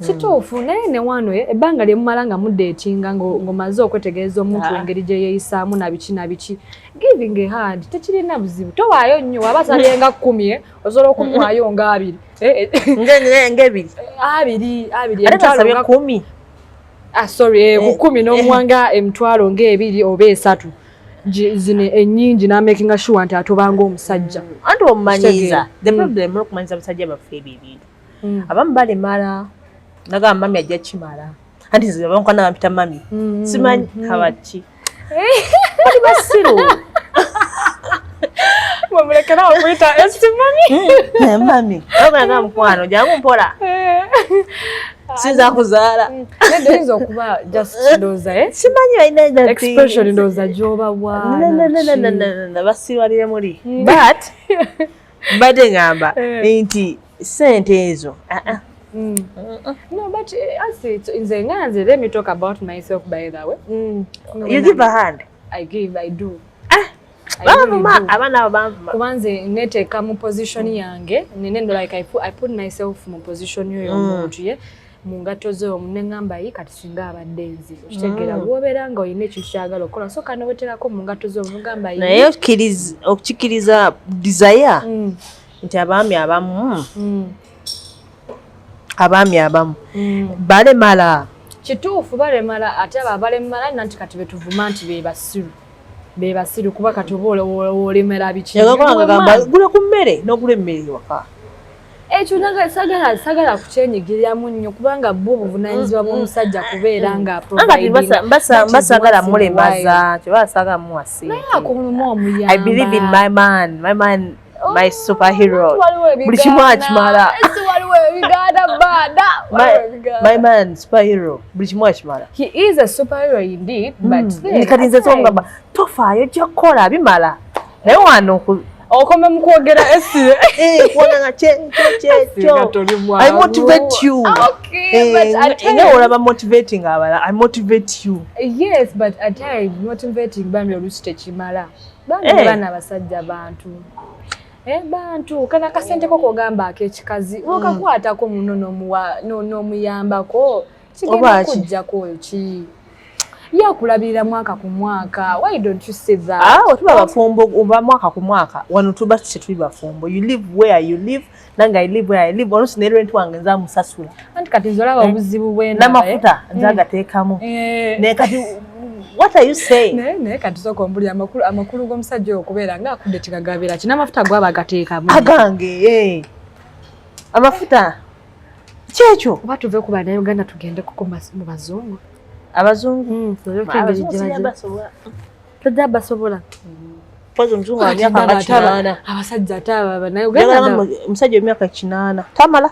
Kituufu, naye ne wano ebbanga lye mumala nga mudatinga, ng'omaze okwetegereza omuntu, engeri gye yeeyisaamu na biki na biki, giving a hand tekirina buzibu. Towaayo nnyo. Waba asabye nga 10, osobola okumuwaayo nga 20. Ng'ebiri. 20, 20. Ate Emitwalo nasabye nga 10. Ah, sorry, ku 10 n'omuwanga emitwalo ng'ebiri oba esatu. Zino ennyingi n'amakinga sure nti atobanga omusajja. Anti omumanyiiza. The problem olwokumanyiza abasajja baffe ebyo ebintu, abamu balemala, nagamba mami ajja kimala. Anti nze abankwana bampita mami, simanyi habaki bali basiru. Mwemulekera okuyita esi mami. Mami ogaa mukwano, jangu mpola, sinza kuzaala. Nedda, oyinza okuba just ndowooza, eh? Simanyi balina that thing. Expression ndowooza gy'oba. No, no, no, no, no, no, no, basiwalire muli, but mbadde ngamba nti sente ezo, ah, ah. No, but as nze nga nze, let me talk about myself, by the way. You give a hand. I give, I do. Ah, I really banvuma do. Abaana abo banvuma. Kuba nze neteeka mu position yange nene, like I put myself mu position yoyo omuntu, ye mu ngatto zo, neŋŋamba, yi kati singa abadde nze. Okitegeera? Wobeera nga olina ekintu kyagala okukola, sooka noweterako mu ngatto zo, nogamba yi. Naye okukikiriza desire nti abaami abamu abaami abamu balemala. Kituufu, balemala. Ate abo abalemala nanti kati betuvuma nti be basiru, be basiru, kuba kati oba olemera biki? Gamba gula ku mmere n'ogula emmere ewaka. Ekyo naga sagala kukyenyigiriramu nnyo, kubanga bwo obuvunaanyizibwa bw'omusajja kubeera nga Anga basagala mulemaza, tebasagala muwa ssente. Naye akulumu omuyamba. I believe in my man, my man, my superhero. Waliwo Buli kimu akimala. Esi, waliwo ebigaana baana. My man, superhero, buli kimu akimala. He is a superhero indeed, but then Kati nze at times- songamba tofaayo, ojja kukola bimala, naye wano Okome mu kwogera, esi. Kuwona nga kyekyo Toli mwangu. I motivate you. Okay, but at Nga times- olaba motivating abalala, I motivate you. Yes, but at times motivating bambi oluusi tekimala. Bambi baana abasajja bantu. Bantu kana akasente ko kogamba ak'ekikazi wokakwatako muno n'omuyambako kigenda Oba ki? kujjako ki yakulabirira mwaka ku mwaka. Why don't you say that? Ah, tuba bafumbo oba mwaka ku mwaka, wano tuba tetuli bafumbo. You live where you live, nange I live where I live. Oluusi ne rent wange nze amusasula. Anti kati nze olaba obuzibu bwendaba, eh? N'amafuta nze agateekamu. Naye kati what are you saying? Naye kati sooka ombulira amakulu g'omusajja oyo okubeera ng'akudde kigagabira ki n'amafuta gwaba agateekamu. Agange, eh. Amafuta kyekyo. Oba tuve ku bannayuganda tugende kuko mu bazungu. Abazungu. Tuleke engeri Abazungu gye sijja bagira. basobola. Tojja basobola. Mpozi omuzungu wa myaka nga 80. Abasajja ate abo Njagala bannayuganda. Omusajja w'emyaka 80 tamala.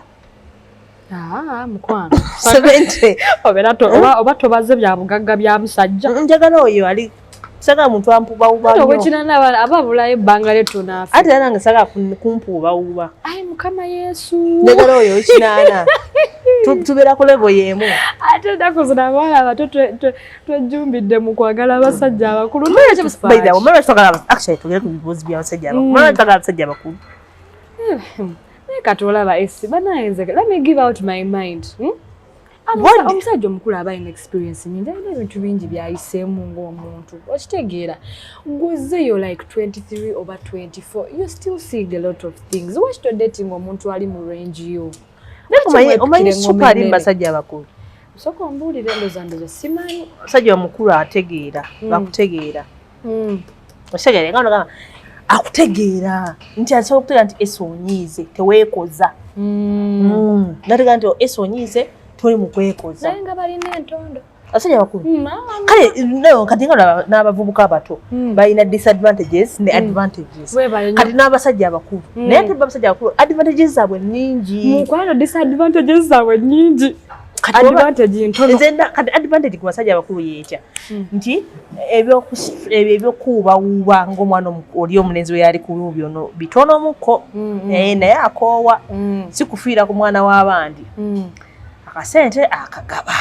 Ah, mukwano. 70. Obeera oba tobaze bya bugagga bya musajja. Njagala oyo ali, sagala muntu ampuubawuuba nnyo. Owekinaana aba abulayo ebbanga lye tonaafa. Ate era nange sagala kumpuubawuuba. Ayi Mukama Yesu. Njagala oyo owekinaana, tubeera ku level y'emu. Ate ennaku zino abaana abato twejjumbidde mu kwagala abasajja abakulu. Naye By the way, mama, twagala, actually tugere ku bibuuzo by'abasajja abakulu. Mama, twagala abasajja abakulu. Naye kati olaba esi banaye, nze let me give out my mind, Omusajja omukulu aba alina experience nyingi, alina ebintu bingi byayiseemu ng'omuntu, okitegeera? Gwezeyo like 23 oba 24, you're still seeing a lot of things. Lwaki todating omuntu ali mu range yo? Naye omanyi super ali mu basajja abakulu. Sooka ombuulire, ndoza simanyi. Omusajja omukulu ategeera, bakutegeera. Okitegeera nga nogamba akutegeera nti asobola okutegeera nti ese onyiize, teweekoza. Nategeera nti ese onyiize, toli mu kwekoza. Naye nga balina entondo. Abasajja bakulu kale no, kati nga n'abavubuka abato balina disadvantages ne advantages. Weebale nnyo. Kati n'abasajja abakulu, naye ate bo abasajja abakulu advantages zaabwe nnyingi. Mukwano, disadvantages zaabwe nnyingi. Kati Advantage ntono. Nze kati advantage ku basajja abakulu yeetya nti ebyo ebyokuwubawuuba ng'omwana oli omulenzi we yali ku byono bitonomuko. Eh, naye akoowa si kufiira ku mwana w'abandi. Akasente akagaba.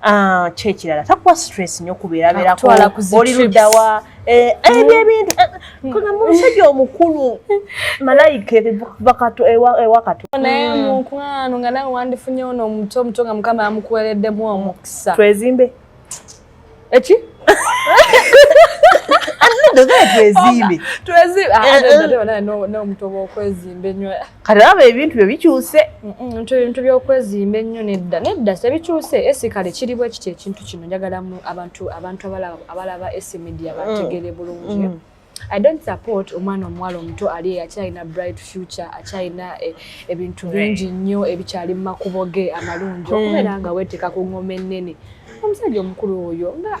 Ah, kyekirala takuwa stress nnyo kubeerabeerako. Akutwala ku zi Oli trips. luddawa? Eh, ebyo ebintu kugamba omusajja omukulu malayika ewa kato. Naye mukwano, nga nawe wandifunye ono omuto omuto nga Mukama yamukuwereddemu omukisa. Twezimbe. Eki? Twezimbe. N'omuto bwokwezimba ennyo. Kati laba ebintu bye bikyuse. Ebintu by'okwezimba ennyo, nedda nedda, tebikyuse. Esi kale kiri bwe kiti, ekintu kino njagala abantu abalaba Esi Media bategere bulungi. I don't support omwana omuwala omuto ali akyalina bright future, akyalina ebintu bingi nnyo ebikyali mu makubo ge amalungi, okubeera nga weeteeka ku ngoma ennene, omusajja omukulu oyo nga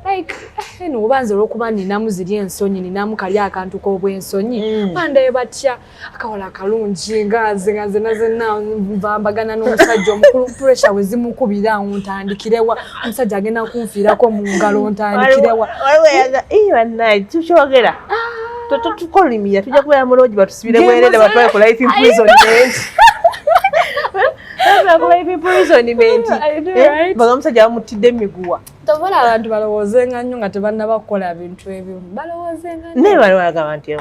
like eno oba nze olw'okuba ninamu ziri ensonyi, ninamu kali akantu k'obwensonyi, bandaye batya akawala akalungi nga nze, nga nze nazenna nvambagana n'omusajja omukulu, pressure we zimukubira awo, ntandikirewa? Omusajja agenda kunfiirako mu ngalo, ntandikirewa? Bannaye, tukyogera tukolimira, tujja kubeera mulungi, batusibire bwerere, batwale ku life imprisonment, ku life imprisonment. I know, right? Baga omusajja bamutidde emiguwa. Tobola abantu balowoozenga nnyo nga tebannaba kukola bintu ebimu, balowoozenga nnyo. Naye bali bagamba nti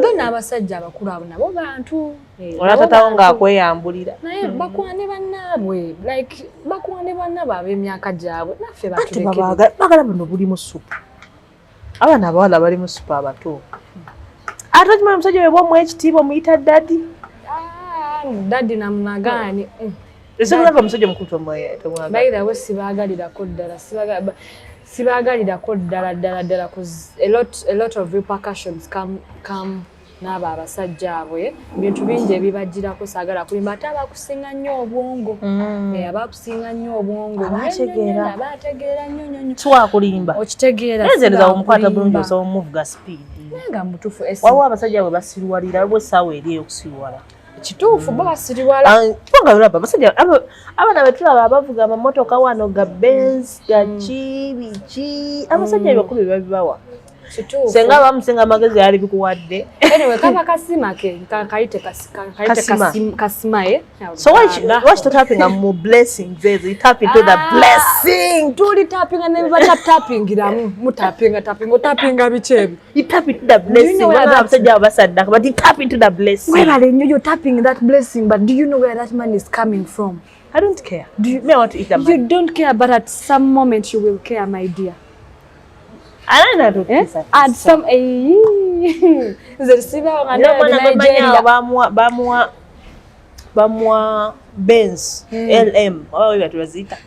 Bo n'abasajja abakulu abo nabo bantu. Eh, olwa nabo tatawo bantu. Ng'akweyambulira. Naye bakwane bannaabwe, like bakwane bannaabwe ab'emyaka gyabwe, naffe Anti batulekere. Baagala buno bulimu supu, abaana abawala balimu supu abato, ate okimanyi omusajja webwa omuwa ekitiibwa, omuyita daddy. Ah, daddy namunagaani. Esobola omusajja omukulu tomwagala. By the way, sibaagalirako ddala, sibaagalirako ddala ddala ddala, 'cause a lot of repercussions come n'abo abasajja abo, eh. Bintu bingi ebibajjirako, saagala kulimba, ate abakusinga nnyo obwongo. Eh, abakusinga nnyo obwongo. Abategeera. Nnyo, nnyo, abategeera nnyo nnyo nnyo. Siwakulimba. Okitegeera? Naye nze ndowooza omukwata bulungi, Sibakulimba. osobola omuvuga speed. Naye nga mutuufu Waliwo abasajja bwe basiruwalira, waliwo essaawa eri ey'okusiruwala. Kituufu, bo basiriwala. Ah, kubanga olaba abasajja abaana betulaba abavuga amamotoka wano ga Benz, ga ki biki, abasajja ebakulu bebabibawa. Kituufu. Senga bamusenga amagezi yali bikuwadde. Anyway, kaba kasima ke kayite kayite. Kasima. Kasima, eh. So why totapinga mu blessings ezo? You tap into the Ah. blessing. Tuli tapinga ne batapingiramu, mutapinga tapinga, otapinga biki ebyo? You tap into the blessing. Know where Wala abasajja abo basaddaka, but you tap into the blessing. Webale nnyo, you're tapping that blessing, but do you know where that money is coming from? I don't care. Do you, me, I want to eat the You money. don't care, but at some moment you will care, my dear. I don't know. Eh? At some nze sibaawo nga Nina omwana ndaba gwe mmanyi awo Nigeria. bamuwa Benz LM oba bwe batyo baziyita.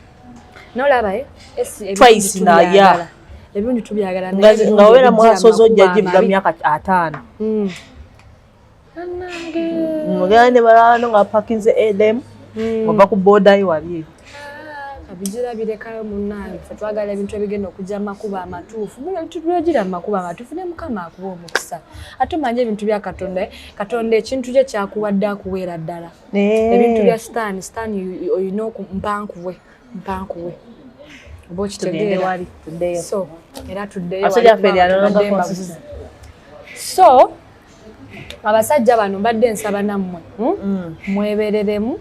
Nolaba, eh? Esi, ebirungi Twice na tubyagala. ya. Ebirungi tubyagala, Nga naye ebirungi nga wabeera ebijja mwasozi ojja amakubo givuga amabi. myaka 50. Bannange. Ogenda ne balano nga pakinze LM, ova ku booda yo wali eri. Kabigira birekayo munnange, ffe twagala ebintu ebigenda okujja mu makubo amatuufu. Tugira mu makubo amatuufu ne Mukama akuwa omukisa. Ate omanye ebintu bya Katonda, eh? Katonda ekintu kye kyakuwadde akuweera ddala. Ebintu bya sitaani, sitaani olina mpankuwe mpankuwe oba Tugende okitegeera? wali tuddeyo. So era tuddeyo Abasajja wali ffe kubanga lyalonga tubadde consistent. mbabuzi. So abasajja bano mbadde nsaba nammwe, Mwebereremu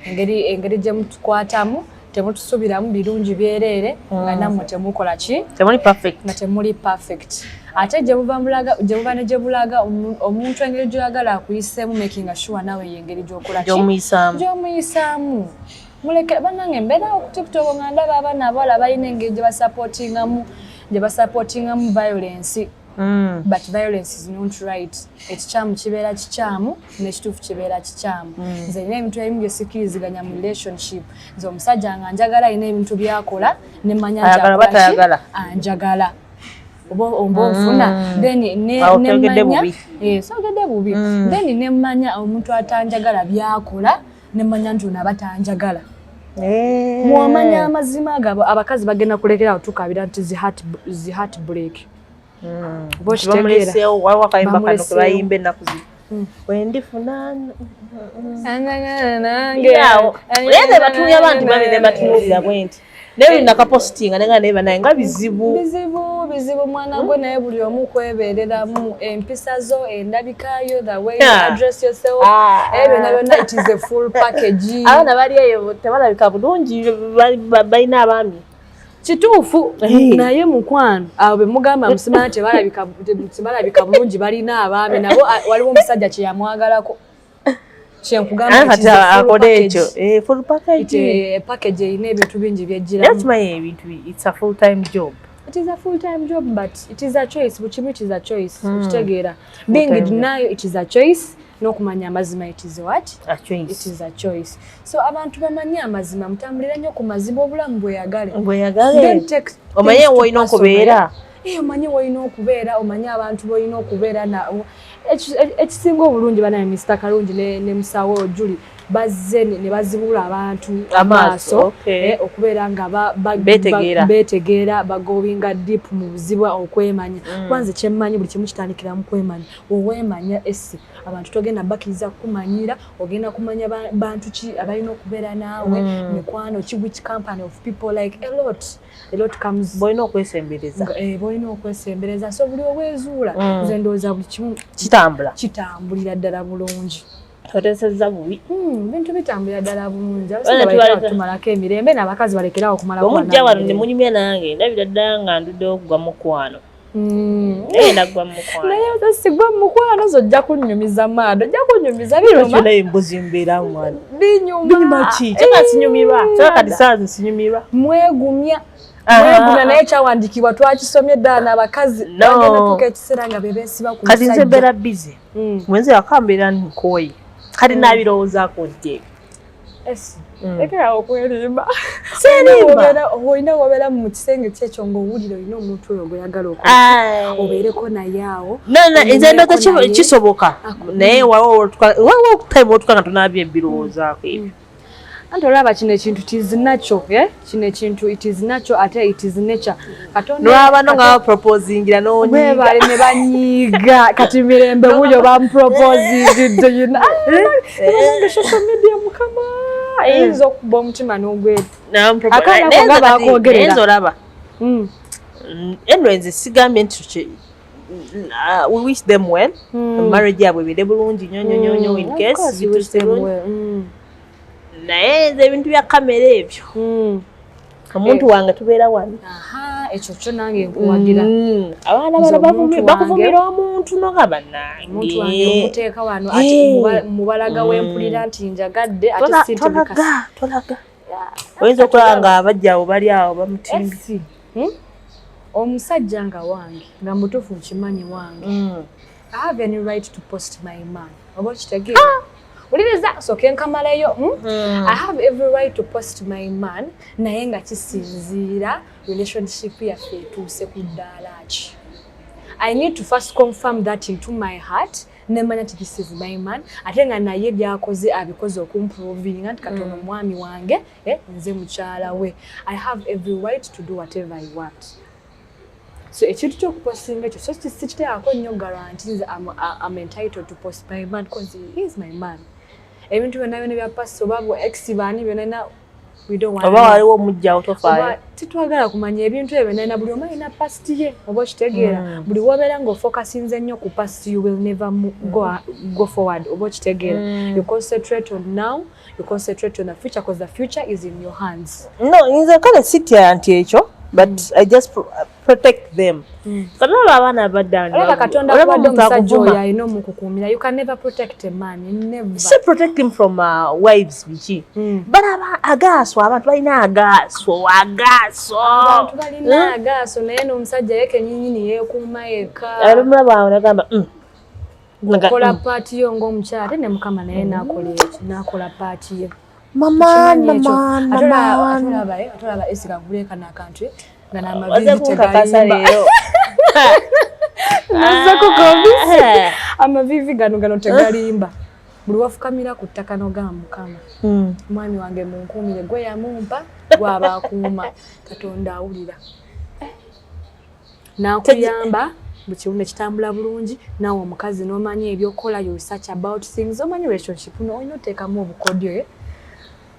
engeri gye mutukwatamu. Temutusubiramu birungi byereere nga nammwe temukola ki? Temuli perfect. Nga temuli perfect. Ate gye buva mulaga, gye buva ne gye bulaga, omuntu engeri gy'oyagala akuyiseemu, making sure naawe yengeri gy'okola ki? Gy'omuyisaamu. Gy'omuyisaamu. Muleke bannange, mbeera ku TikTok nga ndaba abaana abawala balina engeri gye basupportingamu violence. But violence is not right. Ekikyamu kibeera kikyamu, n'ekituufu kibeera kikyamu. Nze nina ebintu ebimu bye sikkiriziganya mu relationship. Nze omusajja nga njagala, alina ebintu byakola nemanya nti Ayagala akola ki? Batayagala. Anjagala oba onfuna, then Awo toyogedde nemmanya bubi. Eh, soogedde bubi. Then nemmanya omuntu atanjagala byakola, nemmanya nti ono aba tanjagala. Mwomanya amazima gabo, abakazi bagenda kulekera tukabira nti zi heart break. Oba okitegeera? Bamuleseewo, waliwo akayimba kano ke Bamuleseewo. bayimba ennaku zino, wendifuna Nange. awo, naye nze batunuulira abantu babi ne batunuulira bwe nti, naye buli nakapositinga nenga naye banaye nga bizibu. Bizibu, bizibu mwana gwe, naye buli omu kwebeereramu empisa zo, endabikayo, the way you address yourself, ebyo byonna byonna, it is a full package. Abaana bali eyo tebalabika bulungi, balina abaami. Kituufu. Hey. Naye mukwano, abo bemugamba musimanya tebalabika bulungi balina abaami nabo, waliwo omusajja kyeyamwagalako kyenkugamba. Kati akola ekyo, eh, full package. Package erina ebintu bingi Naye byejjiramu. okimanyi ebintu, it's a full time job. It is a full time job, but it is a choice. Buli kimu it is a choice. Okitegeera? Being Full-time job. denial, it is a choice. N'okumanya amazima, it is what? A choice. It is a choice. So abantu bamanye amazima, mutambulire nnyo ku mazima, obulamu bweyagale. Bweyagale, omanye woolina okubeera. Eh, omanye woolina okubeera, omanye abantu boolina okubeera nabo. Ekisinga obulungi, banaye, Mr Kalungi ne musawo Juli bazze ne bazibula abantu amaaso, okubeera nga Beetegeera. Beetegeera, bagoinga deep mu buzibu okwemanya. Kwanze kyemmanyi, buli kimu kitandikira mu kwemanya. Oweemanya esi abantu togenda bakkiriza kukumanyira, ogenda kumanya bantu ki abalina okubeera naawe, mikwano ki, which company of people, like a lot comes. Bolina okwesembereza. Bolina okwesembereza. So buli owezuula, nze ndowooza buli kimu kitambula. Kitambulira ddala bulungi. Totesezza bubi. Bintu bitambulira ddala bulungi. Bana Abasajja balekerawo tumalako emirembe, n'abakazi balekerawo okumalako Omujja wano ne emirembe. munyumya nange, ndabira ddala nga nduddewo okugwa mukwano. Naye naggwa mu mukwano. Naye sigwa mu mukwano, zo ojja kunnyumiza maado, ojja kunnyumiza biruma. Naye embuzi mbeera mwana. Binyuma. Binyuma ki? Kyaka sinyumirwa, kyaka kati saa nsinyumirwa. Mwegumya. Ah. Mwegumya, naye ekyawandiikibwa twakisomye ddala n'abakazi No. bagenda tuuka ekiseera nga be beesiba ku Kati nze musajja. mbeera busy. Mwenzi waka mbeera nkooye, kati nabirowoozaako dde. Esi, lekerawo okwerimba. Serimba. Olina wobeera mu kisenge kyekyo ng'owulira olina omuntu oyo gweyagala okola obeereko naye awo. No, no, nze ndowooza Obeereko naye. kisoboka, naye waliwo time otuka nga tonabye ebirowoozaako ebyo. Anti olaba kino ekintu it is natural, eh? Kino ekintu it is natural, ate it is nature. Katonda Nolaba no nga baproposingira n'onyiiga. Webale ne banyiiga. Kati Mirembe wuyo bamuproposingidde yina banange, social media, mukama, eyinza okuba omutima n'ogwera. Akaana ako nga bakwogerera. Nze olaba, anyway, nze sigambye nti we wish them well. Marriage yabwe ebeere bulungi nnyo nnyo nnyo nnyo, in Of case course you wish bituuse them bulungi. well. Naye nze ebintu bya kamera ebyo, omuntu wange tubeera wano. Aha, ekyo kyo nange nkuwagira. Abaana Nze bano omuntu bakuvumira omuntu nogamba omuntu wange nange omuteeka wano, ate mubalaga wempulira nti njagadde, ate si nti Tolaga, tolaga, oyinza okulaba nga abajja abo bali awo bamutimbi. Esi, Omusajja nga wange, nga mutuufu nkimanyi wange, I have any right to post my man. Oba okitegeera? Wuliriza, sooke nkamalayo. I have every right to post my man, naye nga kisinziira relationship yaffe etuuse ku ddaala ki. I need to first confirm that into my heart, nemanya nti this is my man, ate nga naye byakoze abikoze okumprovinga nti katono omwami wange, eh, nze mukyala we. I have every right to do whatever I want. So ekintu ky'okupostinga ekyo so sikiteekako nnyo guarantee nze I'm entitled to post my man because he is my man. Ebintu byonna byonna bya pasi oba bu ex baani byonna. We don't want Oba waliwo omujjawo, tofaayo. Oba titwagala kumanya ebintu ebyo nalina. Buli omu alina past ye, oba okitegeera? Buli wobeera ng'ofocusinze nnyo ku past, you will never go forward, oba okitegeera? You concentrate on now, you concentrate on the future, because the future is in your hands. No, nze kale sitya nti ekyo, but I just protect them. Kalaba abaana abadde Olaba Katonda akuwadde omusajja oyo alina omukukuumira. You can never protect a man, never. Si protect him from wives biki. Balaba agaaso, abantu balina agaaso, agaaso. Abantu balina agaaso, naye n'omusajja ye kenyinyini yeekuuma yekka. Abalumulaba awo nagamba, Okola part yo ng'omukyala, ate ne Mukama naye n'akola ekyo, n'akola part ye. Mama. Okimanyi ekyo? Mama. Ate Mama. olaba, ate olaba Esika guleka n'akantu nga Waze n'amaviivi kunkakasa tegalimba. leero. Nazze kukombisa. Amaviivi gano tegalimba. Buli wafukamira ku ttaka n'ogamba, "Mukama, omwami wange munkuumire, gwe yamumpa, gwaba akuuma." Katonda awulira n'akuyamba, buli kimu ne kitambula bulungi. Naawe omukazi n'omanya ebyokukola, you research about things, omanyi relationship no olina oteekamu obukodyo, eh?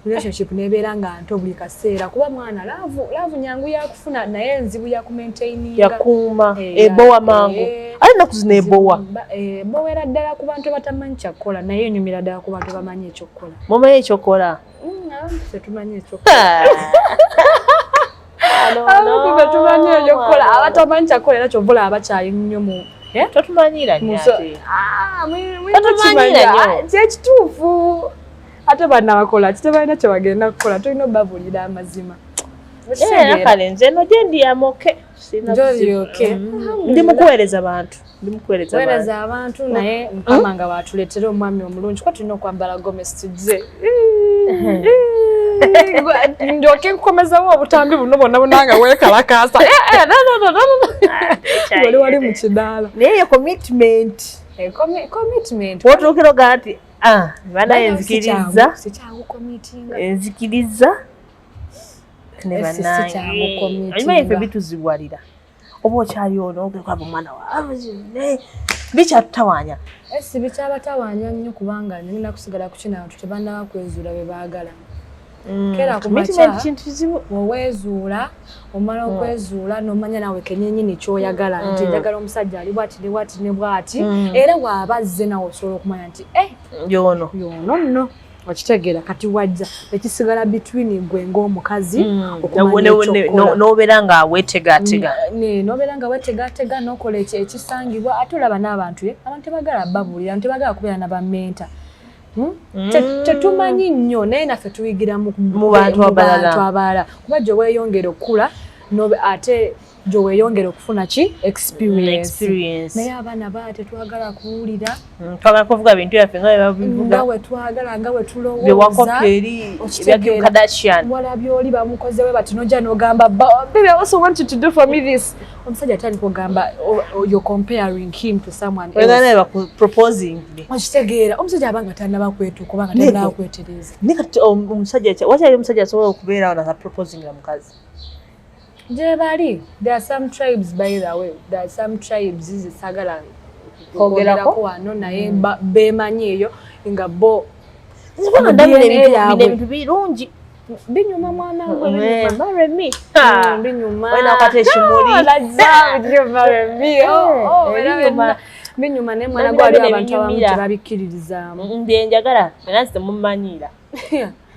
Relationship nebeera nga nto buli kaseera, kuba mwana love, love nyangu yakufuna naye nzibu yakumaintaininga. Yakuuma ebowa mangu. Ate ennaku zino ebowa. Ebowera ddala ku bantu abatamanyi kyakukola, naye enyumira ddala ku bantu abamanyi ekyokukola. Mumanyi ekyokola. Abantu ffe tumanyi ekyokukola. Abantu ffe tumanyi ekyokukola. Abatamanyi kyakukola era kyova olaba bakyayi nnyo mu eh? Totumanyiira nnyo ate. Ah, Totumanyiira kimanya. nnyo. Ah, kyekituufu. Ate bannabakola ki? Tebalina kye bagenda kukola, tulina obabuulira amazima. Eh, kale nze eno gye ndi am okay. Sirina Gy'oli buzibu. okay. Ndi mukuweereza bantu, ndi mukuweereza bantu. Weereza abantu, naye Mukama nga bwatuleetera omwami omulungi, kuba tulina okwambala gomesi tujje ndyoke nkukomezawo obutambi buno bwonna bwonna nga weekalakaasa. Eh, eh, no, no, no, no, no. Wali wali mu kidaala. Naye ye commitment. Eh, commitment. Wotuukira ogaa nti, "Ah, banaye nzikiriza." Si kyangu committinga. Nzikiriza ne Eh, si bannange. kyangu committinga. Omanyi ffe bituzibuwalira, oba okyali ono ogamba omwana wa bikyatutawaanya. Esi bikyabatawaanya nnyo, kubanga ngenda kusigala ku kino, abantu tebannaba kwezuula bye baagala. Keera ku Commitment makya. kintu kizibu. Weweezuula, omala okwezuula n'omanya naawe kenyennyini ky'oyagala, nti njagala omusajja ali bwati ne bwati ne bwati, era bw'aba azze nawe osobola okumanya nti eh, yono. Yono nno okitegeera. Kati wajja ekisigala between gwe ng'omukazi okumanya ekyokukola. N'obeera nga weetegaatega. Nobeera nga wetegatega n'okola ekyo ekisangibwa. Ate olaba n'abantu, ye abantu tebagala babuulira, abantu tebagala kubeera na bamenta. Tetumanyi nnyo, naye naffe tuyigira mu Mu bantu mu abalala. bantu abalala, kuba gye weeyongera okukula ate gye weeyongera okufuna ki? Experience. Experience. Naye abaana baa tetwagala kuwulira. Twagala kuvuga bintu byaffe nga bwe babivuga. Nga we twagala, nga we tulowooza. Byewakoppa eri ebya Kim Okitegeera. Kardashian. Walabye oli bamukozewe bati, nojja n'ogamba, "Baby, I also want you to do for me this." Omusajja atandika ogamba, you're comparing him to someone else. Wegana bakuproposing. Okitegeera? Omusajja abanga tannaba kwetuuka obanga Nego. tannaba kwetereza. Naye kati omusajja wakyali omusajja asobola okubeerawo nataproposingira mukazi? Gye bali. There are some tribes, by the way, there are some tribes zisagala Kwogerako? kwogerako wano, naye beemanyi eyo nga bo Nzibona ndabira DNA ebintu bino yaabwe. ebintu birungi. Binyuma, mwana gwe, binyuma. Marry me. Binyuma. Olina akwata ekimuli. Oh, that's how you marry me. Oh, oh, Eh, era binyuma. binyuma, naye mwana Nabira gwe waliwo bino abantu abamu ebinyumira. tebabikkiririzaamu. Byenjagala era nze temumanyiira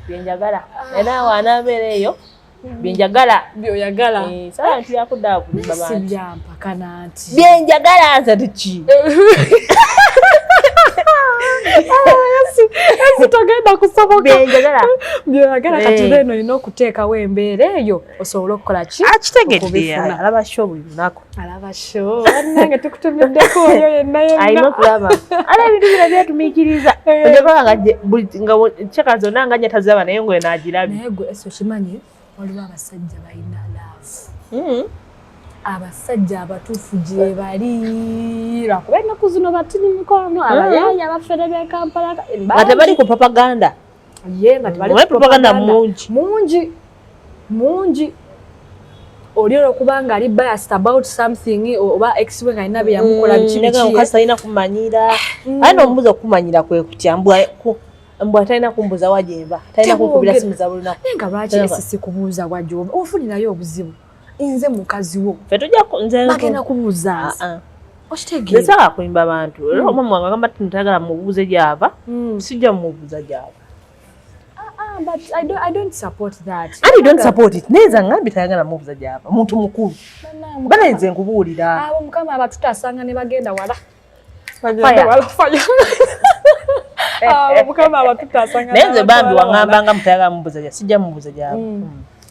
byenjagala, era wanaabeera eyo byenjagala. Byoyagala. Eh, saala nti yakudda kulimba Si bantu. byampaka nanti. Byenjagala nze tuki? Esi togenda kusoboka. Byenjagala. Byoyagala kati. Eh. Reno olina okuteekawo embeera eyo osobole okukola ki? Akitegedde. Okubifuna. Alaba show buli lunaku. Alaba show, bannange tukutumiddeko oyo yenna Alina yenna. okulaba ala ebintu bino byetumiikiriza. Ojja nga nga kyeka zonna nga nyatazaba naye ngwe naagirabye. Naye gwe esi okimanyi waliwo abasajja balina love? Abasajja abatuufu gye bali, lwakuba ennaku zino batini mukwano, abayaaya abafere b'e Kampala. Nga tebali ku propaganda. Ye nga tebali Omanyi ku propaganda mungi. Mungi mungi. Oli olwokuba nga ali biased about something, oba ex we nga alina bye yamukola, biki Naye biki. omukazi talina kumanyira, aye nomubuuza okumanyira kwe kutya mbwa Mbw atalina kumbuuza wa gyenva, talina kunkubira Temwogera. simu za buli lunaku. Naye nga lwaki Teba. esisi kubuuza wajja ofunirayo obuzibu? Nze mukazi wo. Ffe tujja nze Bagenda kubuuza nze. Ah, ah. Okitegeera? Nze saagala kulimba bantu. Era omwami wange agamba nti ntayagala mubuuze gy'ava, sijja mumubuuza gy'ava. Ah, but I don't support that. And you don't support it. Naye nze angambye tayagala mubuuza gy'ava, muntu mukulu. Bannange, Bana nze nkubuulira. Abo Mukama abatutaasanga ne bagenda wala. Fire. Wala, fire. Abo Mukama abatutaasanga Naye nze bambi n'abatwala wala. waŋŋamba nga mutayagala mubuuza gy'ava, sijja mubuuza gy'ava.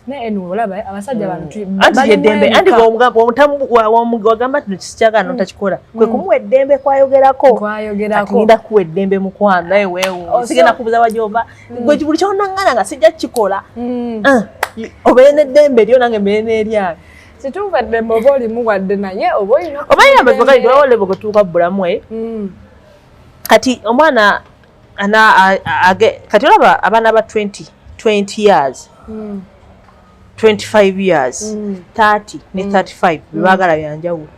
Naye anyway, olaba abasajja bano Anti bali yeddembe, mu anti emeka. wagamba nti sikyagala notakikola, kwe kumuwa eddembe kwayogerako. Kwayogerako. Kati ngenda kuwa eddembe, mukwano, naye weewuunye. Sigenda kubuuza wagyova. Gwe buli kyonaŋŋana nga sijja kukikola. Ah, obeere n'eddembe lyo, nange mbeere n'eryange. Kituufu, eddembe oba olimuwadde, naye oba olina Oba yina amazima gali waliwo level gwe tuuka mu bulamu, eh? Kati omwana ana kati olaba abaana ba 20 years, 25 years, 30 ne 35, byebaagala byanjawulo.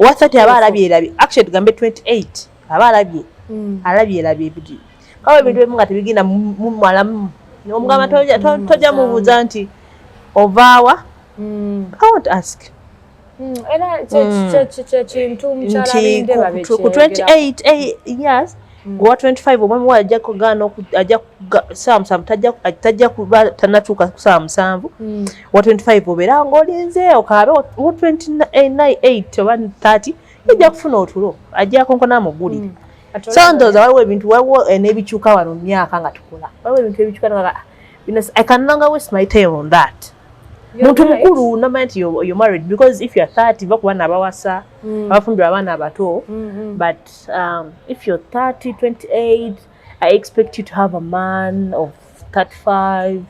Owa 30 aba alabye erabye, actually tugambe 28 aba alabye alabye erabye ebiri kawa ebintu ebimu nga tebigenda mumalamu. Omugamba tojja mubuuza nti ovaawa. I won't ask. Era kyekintu mukyala Nti Bindeba ku 28 years, gwe wa 25, omwami we ajja kugaana ajja saawa 7, tajja kuba tanatuuka ku saawa 7. Wa 25 obeera ng'olinze okaabe. Wa 28 oba 30 ajja kufuna otulo, ajja konkona amugulire. So ndowooza waliwo ebintu, waliwo n'ebikyuka wano mu myaka nga tukula, waliwo ebintu ebikyuka nga bino, I can no longer waste my time on that. Muntu mukulu namanya nti you're married, because if you're 30, bakuba nabawasa, abafumbirwa abaana abato. But if you're 30, 28, I expect you to have a man of 35,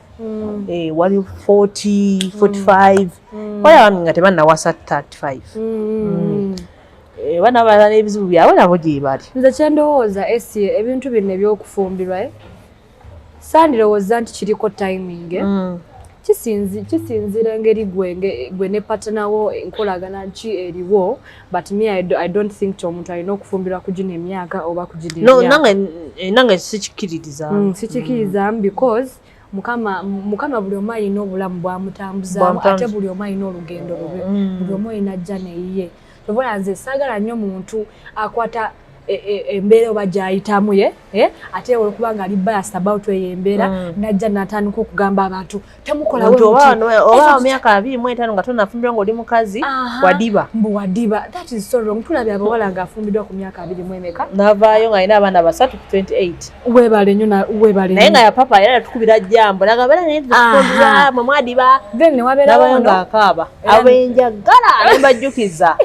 wali 40, 45. Wali abaami nga tebannawasa 35. Bana balala n'ebizibu byabwe nabo gye bali. Nze kyendowooza, esi ebintu bino ebyokufumbirwa, sandirowooza nti kiriko timing, eh? Kisinziira engeri gwe ne partner wo enkolagana ki eriwo. But me, I don't think nti omuntu alina okufumbirwa ku gino emyaka oba ku gino No, emyaka. Nange sikikkiririza. Sikikkirizamu because Mukama buli omu alina obulamu bwamutambuzaamu, Bwamutambuza. ate buli omu alina olugendo lulwe, buli omu alina ajja neyiye. Tobola nze saagala nnyo muntu akwata embeera oba gy'ayitamu ye, ate olwokuba nga ali biased about eyo embeera, najja n'atandika okugamba abantu temukola Omuntu we oba muti. oba myaka 25 nga tonafumbirwa ng'oli mukazi, wadiba. Mbu wadiba, that is so wrong. Tulabye abawala ng'afumbiddwa ku myaka abiri mu emeka. N'avaayo ng'alina abaana basatu ku 28. Weebale nnyo weebale Naye nnyo. nga ya papa era yatukubira jambo nagamba naye tufumbirwa, mwe mwadiba. Then ne wabeerawo Nabayo ono ng'akaaba Era- abenjagala nembajjukiza.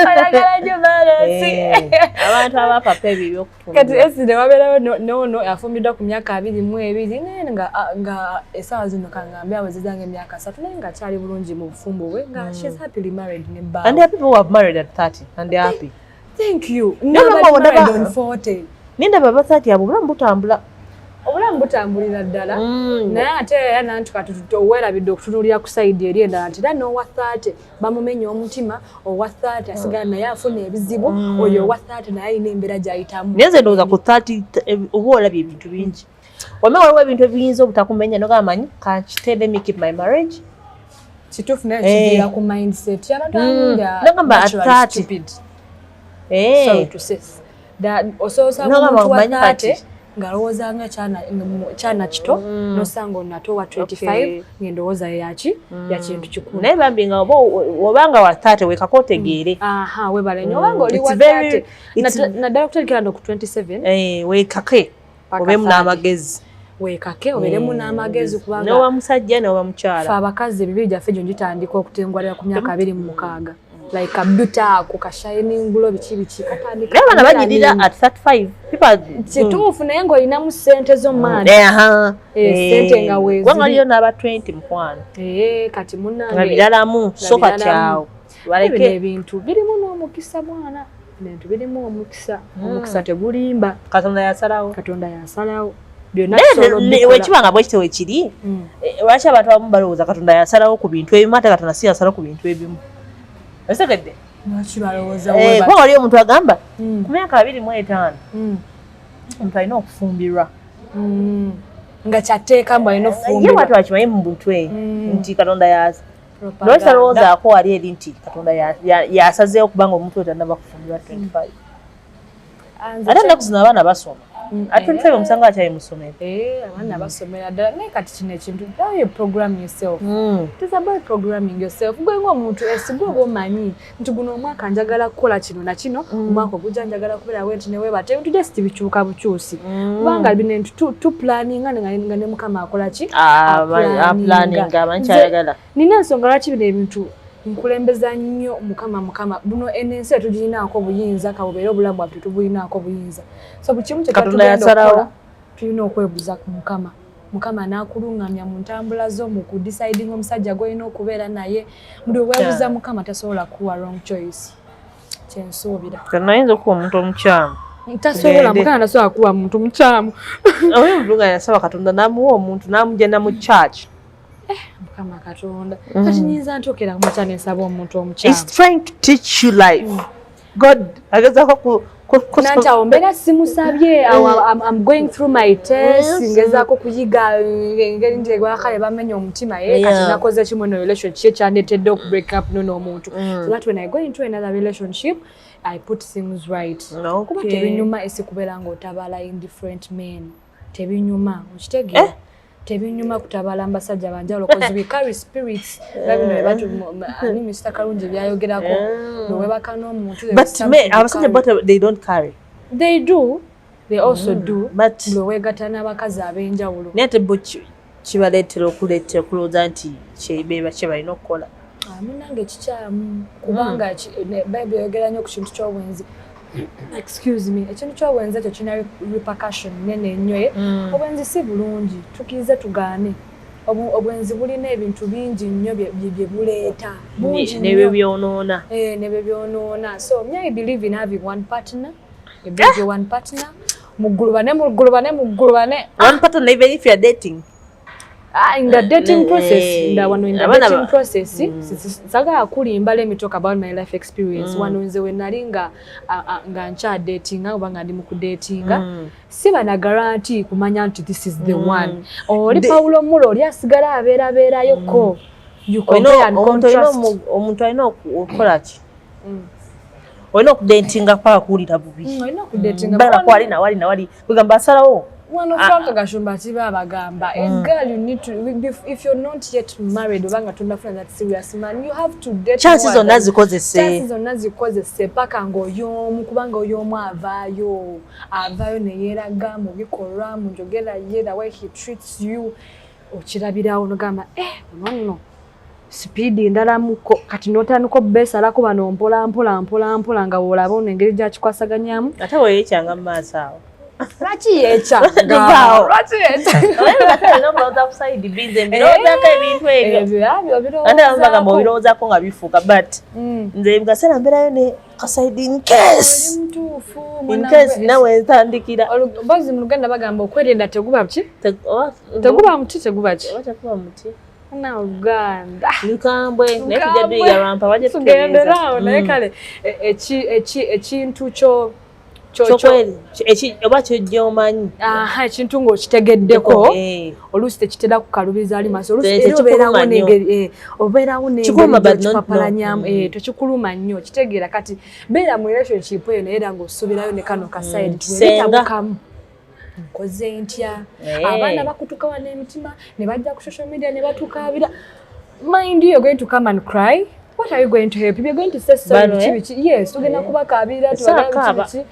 Ayagala nnyo balance. Abantu abapapa ebyo Kati ebyokufumbirwa. Esi ne wabeerawo noono afumbiddwa ku myaka 22, naye nga essaawa zino kangambe awezezza nga emyaka 30, naye ng'akyali bulungi mu bufumbo bwe, nga she's happily married ne bbaawe. And there are people who have married at 30 and they're happy. Thank you. No, Nobody no, married never- on 40. Nindaba aba 30 abo obulamu butambula. Obulamu butambulira ddala, naye ate era nanti kati oweerabidde okutunuulira ku side eri endala nti era n'owa 30 bamumenya omutima, owa 30 asigala naye afuna ebizibu, oyo owa 30 naye alina embeera gy'ayitamu. Naye nze ndowooza ku 30 oba olabye ebintu bingi, wame waliwo ebintu ebiyinza obutakumenya nogamba manyi kankite, let me keep my marriage. Kituufu, naye kiviira ku mindset abantu abamu they are Nagamba at naturally 30. stupid. Sorry to say that, osoosa Nagamba omuntu wa omanyi kati. 30 ng'alowooza nga kyana kito, nosanga onato wa 25 ng'endowooza ye yaki ya kintu kikulu. Naye bambi nga obanga wa 30 wekako otegeere. Aha, webale nnyo. Obanga oli It's wa very- 30, naddala okutandikira no ku 27 Weekake paka obeemu 30. n'amagezi. Weekake obeeremu n'amagezi kubanga N'owa musajja n'owa fe mukyala. abakazi ebibiri gyaffe gyo gitandika okutengwalira ku myaka 26, like kabuta ako ka shining glow, biki biki, katandika Naye abaana kumera banyirira nini. at 35 people are- Kituufu, naye ng'olinamu ssente zo maani. Ssente nga weeziri. Kubanga waliyo n'aba 20, mukwano, Kati munnange nga biralamu, so kati biralamu. awo Bino baleke. ebintu birimu n'omukisa, mwana, ebintu birimu omukisa. Omukisa tegulimba. Katonda yasalawo. Katonda yasalawo byonna, Naye tusobola obikola. wekiba nga bwekityo wekiri, lwaki abantu abamu balowooza Katonda yasalawo ku bintu ebimu, ate Katonda si yasalawo ku bintu ebimu? Otegedde? Lwaki balowooza Kuba waliyo omuntu agamba ku myaka 25 Omuntu alina okufumbirwa. Nga kyatteeka mbu alina Ye okufumbirwa. bw'atyo akimanyi mu mutwe nti Katonda yaza. Propaganda. Lwaki talowoozaako wali eri nti Katonda yasazeewo kubanga omuntu oyo tannaba kufumbirwa 25. Nze Ate ennaku zino abaana basoma. Ate 25 omusanga akyali mu ssomero. Eh, abaana basomera ddala, naye kati kino ekintu, how you program yourself. It is about programming yourself. Gwe ng'omuntu esigwe oba omanyi nti guno omwaka njagala kukola kino na kino, omwaka ogujja njagala kubeera bwenti ne weebata. Ebintu just bikyuka bukyusi. Kubanga bino ebintu tuplaninga nga ne Mukama akola ki? Aplaninga amanyi kyayagala. Nina ensonga lwaki bino ebintu nkulembeza nnyo Mukama. Mukama buno eno ensi tetugirinaako buyinza, kabubeere obulamu bwaffe tetubulinaako buyinza. So buli kimu kye Katonda tugenda yasalawo. okukola tulina okwebuuza ku Mukama. Mukama n'akuluŋŋamya mu ntambula zo, mu kudecidinga omusajja gw'olina okubeera naye. Buli weebuuza Mukama tasobola kuwa wrong choice, kyensuubira. Katonda ayinza okuwa omuntu omukyamu. Tasobola. Tugende. Mukama tasobola kuwa muntu mukyamu. Oyo omuntu nga yasaba Katonda n'amuwa omuntu n'amugenda mu church. Mukama Katonda, kati nyinza ntyokera kumakya nensaba omuntu omukyamu? He's trying to teach you life. God agezaako Nanti awo mbeera simusabye, awo I'm going through my test, ngezaako kuyiga engeri nti gwakale bamenya omutima ye kati nakoze kimu eno relationship ekyandeetedde okubreak up nono omuntu, so that when I go into another relationship I put things right. Kuba tebinyuma esi kubeera ng'otabala in different men, tebinyuma, okitegeera? Eh? Tebinyuma kutabala mbasajja banjawulo cause we carry spirits, nga bino bye batu ani Mr. Kalungi byayogerako, bwe webaka n'omuntu there is But something me, you abasajja carry. But they don't carry. They do, they also do. But bwe weegatta n'abakazi ab'enjawulo. Naye ate bo kibaleetera okuleetera okulowooza nti kye balina okukola. Ah, munnange, kikyamu kubanga Bayibuli eyogera nnyo ku kintu ky'obwenzi. Excuse me, ekintu ky'obwenzi ekyo kirina repercussion nene nnyo, eh. Obwenzi si bulungi, tukirize tugaane. Obwenzi bulina ebintu bingi nnyo bye buleeta, bungi Nebyo nnyo. byonoona. Eh, nebyo byonoona. So me, I believe in having one partner. You build your one partner, muggulubane, muggulubane, muggulubane. One partner even if you are dating? Ah, in the dating process, wano in the abaana dating process, sagala kulimba, let me talk about my life experience. Wano nze we nali nga nga nkyadetinga oba nga ndi mu kudatinga, siba na guarantee kumanya nti this is the one. Oli Paulo Mulo oli asigala abeerabeerayoko. You compare and Omuntu olina contrast. Omuntu alina okukola ki? Olina okudatinga paka kuwulira bubi. Olina okudatinga. Balaba wali nawali nawali, kwegamba asalawo. Wano Frank Gashumba kiba abagamba, a girl, you need to, if you're not yet married oba nga tonnafuna that serious man, you have to date Chances more zonna zikozese. Chances zonna zikozese paka ng'oy'omu, kubanga oy'omu avaayo ne yeeraga mu bikolwa, mu njogera ye, the way he treats you, okirabirawo nogamba, eh, ono nno sipiidi ndalamuko. Kati n'otandika obbeesalako bano mpola mpola mpola mpola nga bw'olaba ono engeri gyakikwasaganyamu. Ate weyekyanga mu maaso awo. Lwaki yekyanga? Tuvaawo. Lwaki yekyanga? Olina okulowooza ku side B, nze mbirowoozaako ebintu ebyo. Ebyo abyo. Ate abamu bagamba obirowoozaako. Obirowoozaako nga bifuuka, but nze mu kaseera mbeerayo ne kaside in case. Oli mutuufu. In case nawe ntandikira. Bozi mu Luganda bagamba okwerinda teguba ki? Teguba muti, teguba ki? Oba tekuba muti. Na Uganda. Lukambwe, naye tujja duyiga lwampa wajja. Tugenderaawo, naye kale ekintu kyo Oba kyojja omanyi. Aha, ekintu ng'okitegeddeko oluusi tekitera kukalubiriza ali maaso, oluusi era obeerawo Tekikuluma nnyo. n'engeri obeerawo Kikuluma, n'engeri but not gy'okipapalanyamu. no. Tekikuluma nnyo, kitegeera. Kati beera mu relationship eyo naye era ng'osuubirayo ne kano kaside Senga. bwebitabukamu nkoze ntya? Abaana bakutuka wano emitima ne bajja ku social media ne batukaabira. Mind you, you're going to come and cry. What are you going to help? You're going to say sorry. Bano, Biki eh? biki, yes, tugenda kubakaabirira. Saakaaba. Biki biki.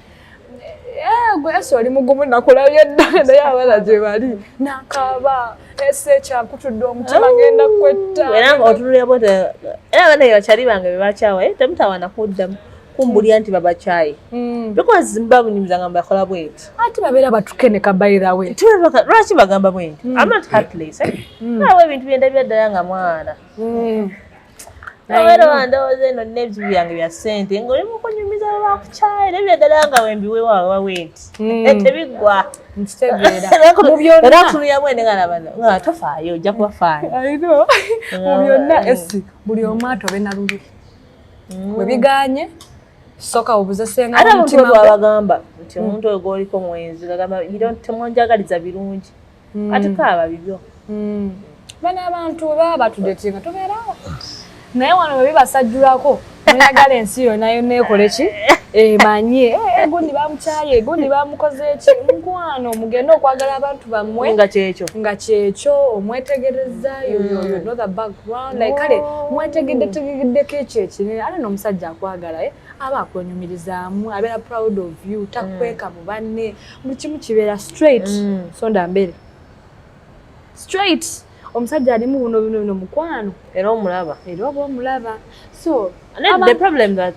Eh, gwe ese oli mugumu, nakulabye dda, naye abaana gye bali nakaaba ese kyankutudde omutima, ngenda kwetta. Era nga otunulira bwete, era abaana be bakyali bange bebakyawa, eh, temutawaana kuddamu kumbulira nti babakyaye because mba bunyumiza nga mbakola bwenti. Ate babeera batukeneka, by the way. Lwaki bagamba bwenti? I'm not heartless, eh? Awo ebintu byendabira ddala nga mwana abeera wandowooza eno nina ebizibu byange bya ssente ng'oli mukunyumiza bakukyaye naye byaddala nga wembiwewawa bwenti tebiggwa. Nkitegeera. Mu Era byonna kutunulira bwene nga nabano nga tofaayo, ojja kubafaayo. I know. Mu byonna esi buli omu atobe na luli bwe biganye. Soka obuze senga. Ate abantu Omutima gwo. Bwabagamba nti omuntu oyo gwoliko mwenzi, gagamba, "You don't- temwanjagaliza birungi." Ate kaaba bibyo. Bano abantu bwe baba batudetinga, tubeerawo naye wano bwe bibasajjulako, noyagala ensi yonna yonna ekole ki, emanye, gundi bamukyaye, gundi bamukoze ki. Mukwano, mugende okwagala abantu bammwe. Nga kyekyo. Nga kyekyo omwetegereza, you know the background, like kale mwetegedde tegeddeko ekyo ekinene. Ate n'omusajja akwagala, aba akwenyumirizaamu, abeera proud of you, takweka mu banne, buli kimu kibeera straight. So ndambere straight, omusajja alimu buno buno buno, mukwano. Era omulaba. Era oba omulaba, so And then the problem that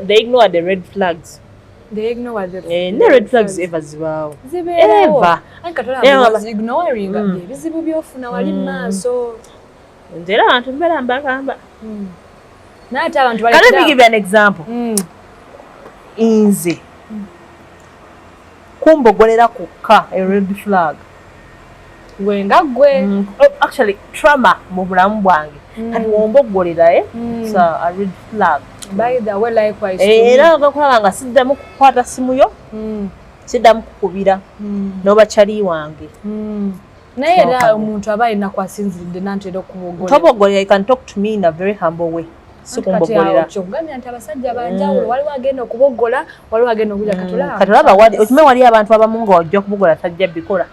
they ignore the red flags. They ignore the Ne red flags ever zibaawo. Zibeerawo. Ever. Anti katola ignoring ebizibu byofuna wali mu maaso. Nze era abantu mbeera mbagamba. Naye ate abantu Can let me balekera- give you an example? Nze kumbogolera kwokka a red flag. Gwe nga gwe. Oh, actually trauma mu bulamu bwange, kati wombogolera, it's a red flag. By the way, likewise to me. Era ogakulaba nga siddamu kukwata simu yo, siddamu kukubira n'oba kyali wange. Naye era Twakanye. omuntu aba alina kwasinziridde nantera okubogolera. Tobogolera, you can talk to me in a very humble way, si kumbogolera. Kyokugambye nti abasajja banjawulo, waliwo agenda okubogola, waliwo agenda okuja katolaba. Kati olaba wali okimanyi wali abantu abamu nga wajja kubogola tajja bikola.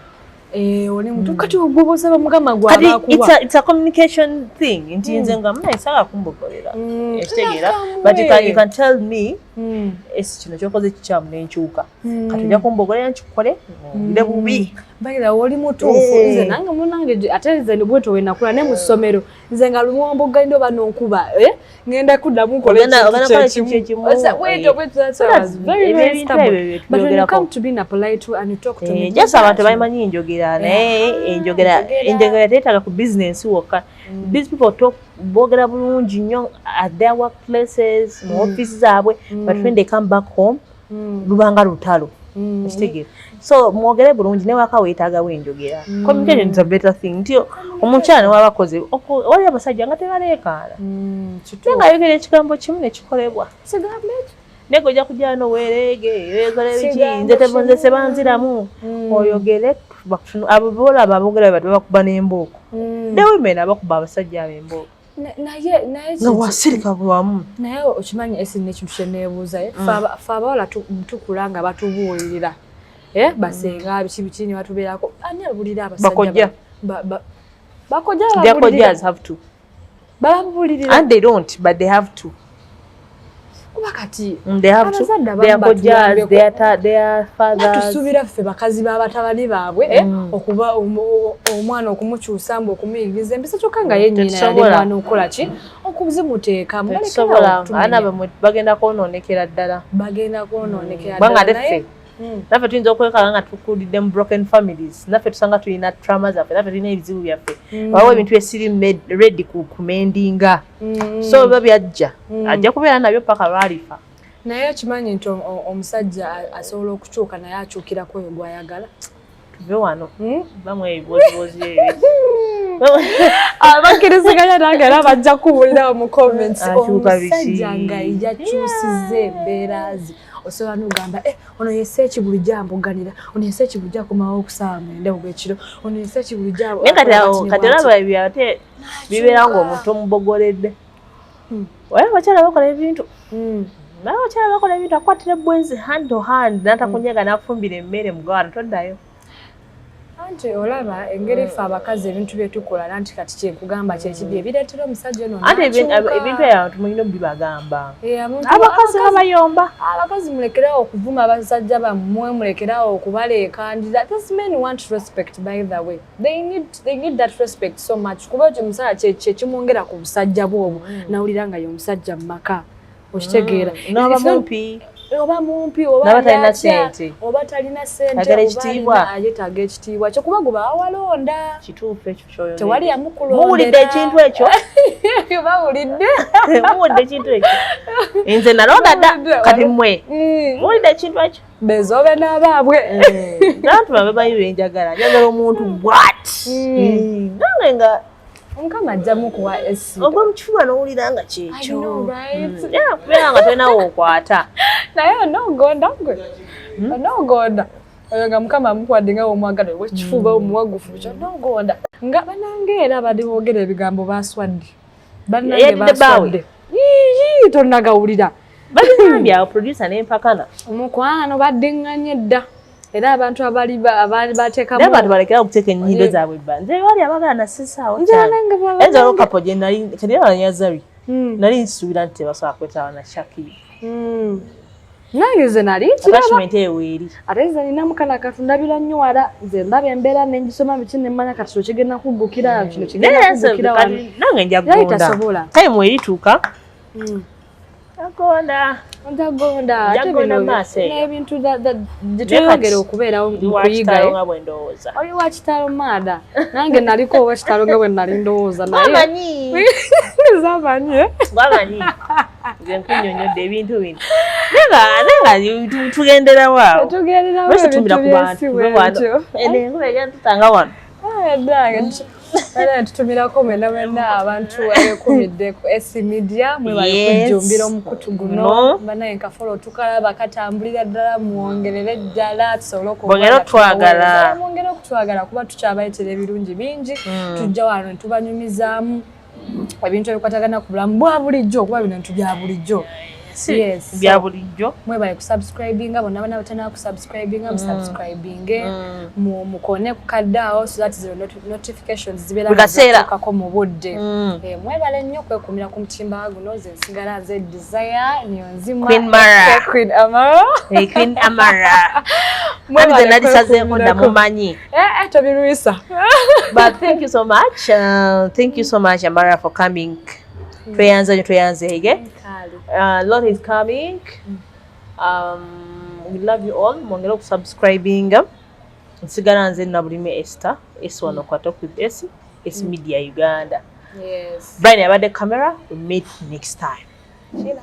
Eh, oli mutu kati ogwobosaba mukama Kati gwabakuwa. it's a communication thing nti nze nga munaye saagala kumbogolera, ekitegeera? Nakamwe. But you can tell me, esi kino kyokoze kikyamu, nenkyuka. Kati ojja kumbogolera nkikole ngire bubi. Bagira oli mutuufu. Nze nange munange ate nze bwetyo wenakula ne mu ssomero, nze nga lumwombogalidde oba nonkuba, ngenda kuddamu nkola Ogenda kukola ekintu kyekimu. Bwetyo bwetyo, that's why I was very, very Ebintu stubborn. ebyo But when you byetuyogerako. come to be in a polite way and you talk to me, Just abantu bamanyi enjogera, naye enjogera Njogera. Enjogera teetaaga ku business wokka. These people talk, boogera bulungi nnyo at their workplaces, mu office zaabwe, but when they come back home, lubanga lutalo, ekitegeera? So mwogere bulungi, newaka weetaagawo enjogera. Communication is a better thing nti omukyala newaba akoze wali abasajja nga tebaleekaana, naye ng'ayogera ekigambo kimu nekikolebwa. Kigambo ekyo. Naye gwe ojja kujja noweereege weekole biki. Kigambo Nze nze kimu. Sebanziramu oyogere abo boolaba aboogera bati babakuba n'embooko. Ne women abakuba abasajja abo embooko. Naye naye Nga wasirika bwamu. Naye okimanyi esi n'ekintu kyeneebuuza, ffe abawala tukula nga batubuulirira, basenga biki biki ne batubeerako, ani abuulira abasajja? Bakojja. Bakojja Their babuulirira. Kojjas have to. Bababuulirira. And they don't, but they have to. Kuba kati They have to. abazadde abamu Their kojjas, batuyambeko. their fathers. Batusuubira ffe bakazi b'abatabani baabwe, okuba omwana okumukyusa mbu okumuyigiriza empisa, kyokka nga ye nnyina yali Tetusobola. mwana okukola ki, okuzimuteekamu. Tetusobola, abaana bamwe bagenda kwonoonekera ddala. Bagenda kwonoonekera Kubanga ddala, ate naye ffe naffe tuyinza okwekanga nga tukulidde mu broken families, naffe tusanga tulina trauma zaffe, naffe tulina ebizibu byaffe. Waliwo ebintu esiri ready ku kumendinga, so biba byajja, ajja kubeera nabyo paka lwalifa. Naye okimanyi nti omusajja asobola okukyuka, naye akyukira ku oyo gw'ayagala. Tuve wano, bamu ebibozibozi ebyo. Abakkiriziganya nange era bajja kuwulira mu comments. Akyuka biki? Omusajja nga yakyusiza embeera ze, osobola n'ogamba, "Eh, ono yesse eki bulijjo ambuganira, ono yesse eki bulijjo akomawo okusaawa 9 ogw'ekiro, ono yesse eki bulijjo Naye kati akola awo bwati ne kati bwati." olaba ebyo ate bibeera ng'omuntu omubogoledde. Oye, abakyala bakola ebintu. Naye abakyala bakola ebintu, akwatira bwenzi hand to hand, n'atakunyega, n'akufumbira emmere, mugawano toddayo. Anti olaba engeri ffe abakazi ebintu byetukola, nanti kati kyenkugamba kyekibi ebireetera omusajja ono Anti n'akyuka. Ebintu ebyo abantu mulina obibagamba. Eh, abakazi babayomba. Abakazi mulekerawo okuvuma abasajja bammwe, mulekerawo okubaleekandira. These men want respect, by the way. They need that respect so much, kuba ekyo omusajja kye kimwongera ku busajja bwobwo, nawulira nga ye omusajja mu maka, okitegeera? N'oba If not- mumpi. Oba mumpi, oba N'aba talina atya, ssente. Oba talina ssente, Ayagala oba ekitiibwa. Yeetaaga ekitiibwa kyo, kuba gwe bawalonda. Kituufu ekyo kyoyogedde. Tewali yamukulondera. Muwulidde ekintu ekyo? Bawulidde. Muwulidde ekintu ekyo? Nze nalonda dda. Muwulidde, Kati mmwe muwulidde ekintu ekyo? Bezoobe n'abaabwe. Abantu babe bayi benjagala, njagala omuntu bwat nange nga Omukama ajjamu kuwa esi. Ogwa mu kifuba n'owulira nga I kyekyo. know, right? Yeah, kubeera nga tolinawo okwata. Naye onoogonda gwe, onoogonda oyo nga Mukama amukuwadde nga womwagala wekifuba omuwagufu kyonoogonda nga banange era bali boogera ebigambo baswadde bannange. Eyadidde bbaawe. Baswadde. Yii, tonnagawulira. Babigambye awo producer n'empakana. Omukwano baddiŋŋanye dda era abantu abali abaali bateekamu Naye abantu balekera okuteeka ennyindo zaabwe bba. Nze bali abagala nasisaawo. Nze nange baba- Enza olwo kapo gye nali kati era Yazari. Nali nsuubira nti tebasobola kwetaba na Shakira. Nange nze nali kiraba. Attachment eyo weeri. Ate nze nina mukana katundabira nnyo wala, nze ndaba embeera nengisoma biki nemmanya kati kino kigenda kuggukira, kino kigenda Naye nze kuggukira wano. kati nange nja Yali kugonda. tasobola. Time erituuka. Agonda. Njagonda ate Njagonda bino maaso eyo. n'ebintu gye tweyongera okubeerawo Ndi mu wa kuyiga. kitalo nga bwe ndowooza. Oli wa kitalo maada, nange naliko owa kitalo nga bwe nali ndowooza, naye Wamanyi. zamanyi, eh? Wamanyi. Nze nkunnyonnyodde ebintu bino. Naye nga tugenderawo awo. Tugenderawo. Lwaki ebintu tutumira ku bantu? by'ensi bwentyo. Eno enkuba egenda tutanga wano. Era tutumirako mwena mwena abantu abekumidde ku SC Media, mwebale kujjumbira omukutu guno. No. Banaye nkafola otukalaba katambulira ddala, mwongerere ddala tusobole okuba Mwongere nga okutwagala. tubaweereza. Mwongere okutwagala kuba tukyabayitira ebirungi bingi. Tujja wano ne tubanyumizaamu ebintu ebikwatagana ku bulamu bwa bulijjo kuba bino bintu bya bulijjo. Yes, Bya bulijjo. Mwebale kusubscribinga bonna bonna batana kusubscribinga, musubscribinge, mukone ku kadde awo so that zero notifications zibeera Buli kaseera. zituukako mu budde. Mwebale nnyo okwekumira ku mutimba guno. Nze nsigala nze Desire niyo nzima. Queen Mara. Queen Amara. Hey, Queen Amara. Mwebale Nze nalisazeeko. kwekuumirako. Ndamumanyi. Tobirwisa. But thank you so much. Thank you so much, Amara, for coming. Tweyanza nnyo, tweyanzeege. Lot is coming. We love you all. Mwongere okusubscribinga. Nsigala nze Nabulime Esther. S wano kwa Talk with S. S Media Uganda. Yes. Brian abadde camera. We meet next time. Chila.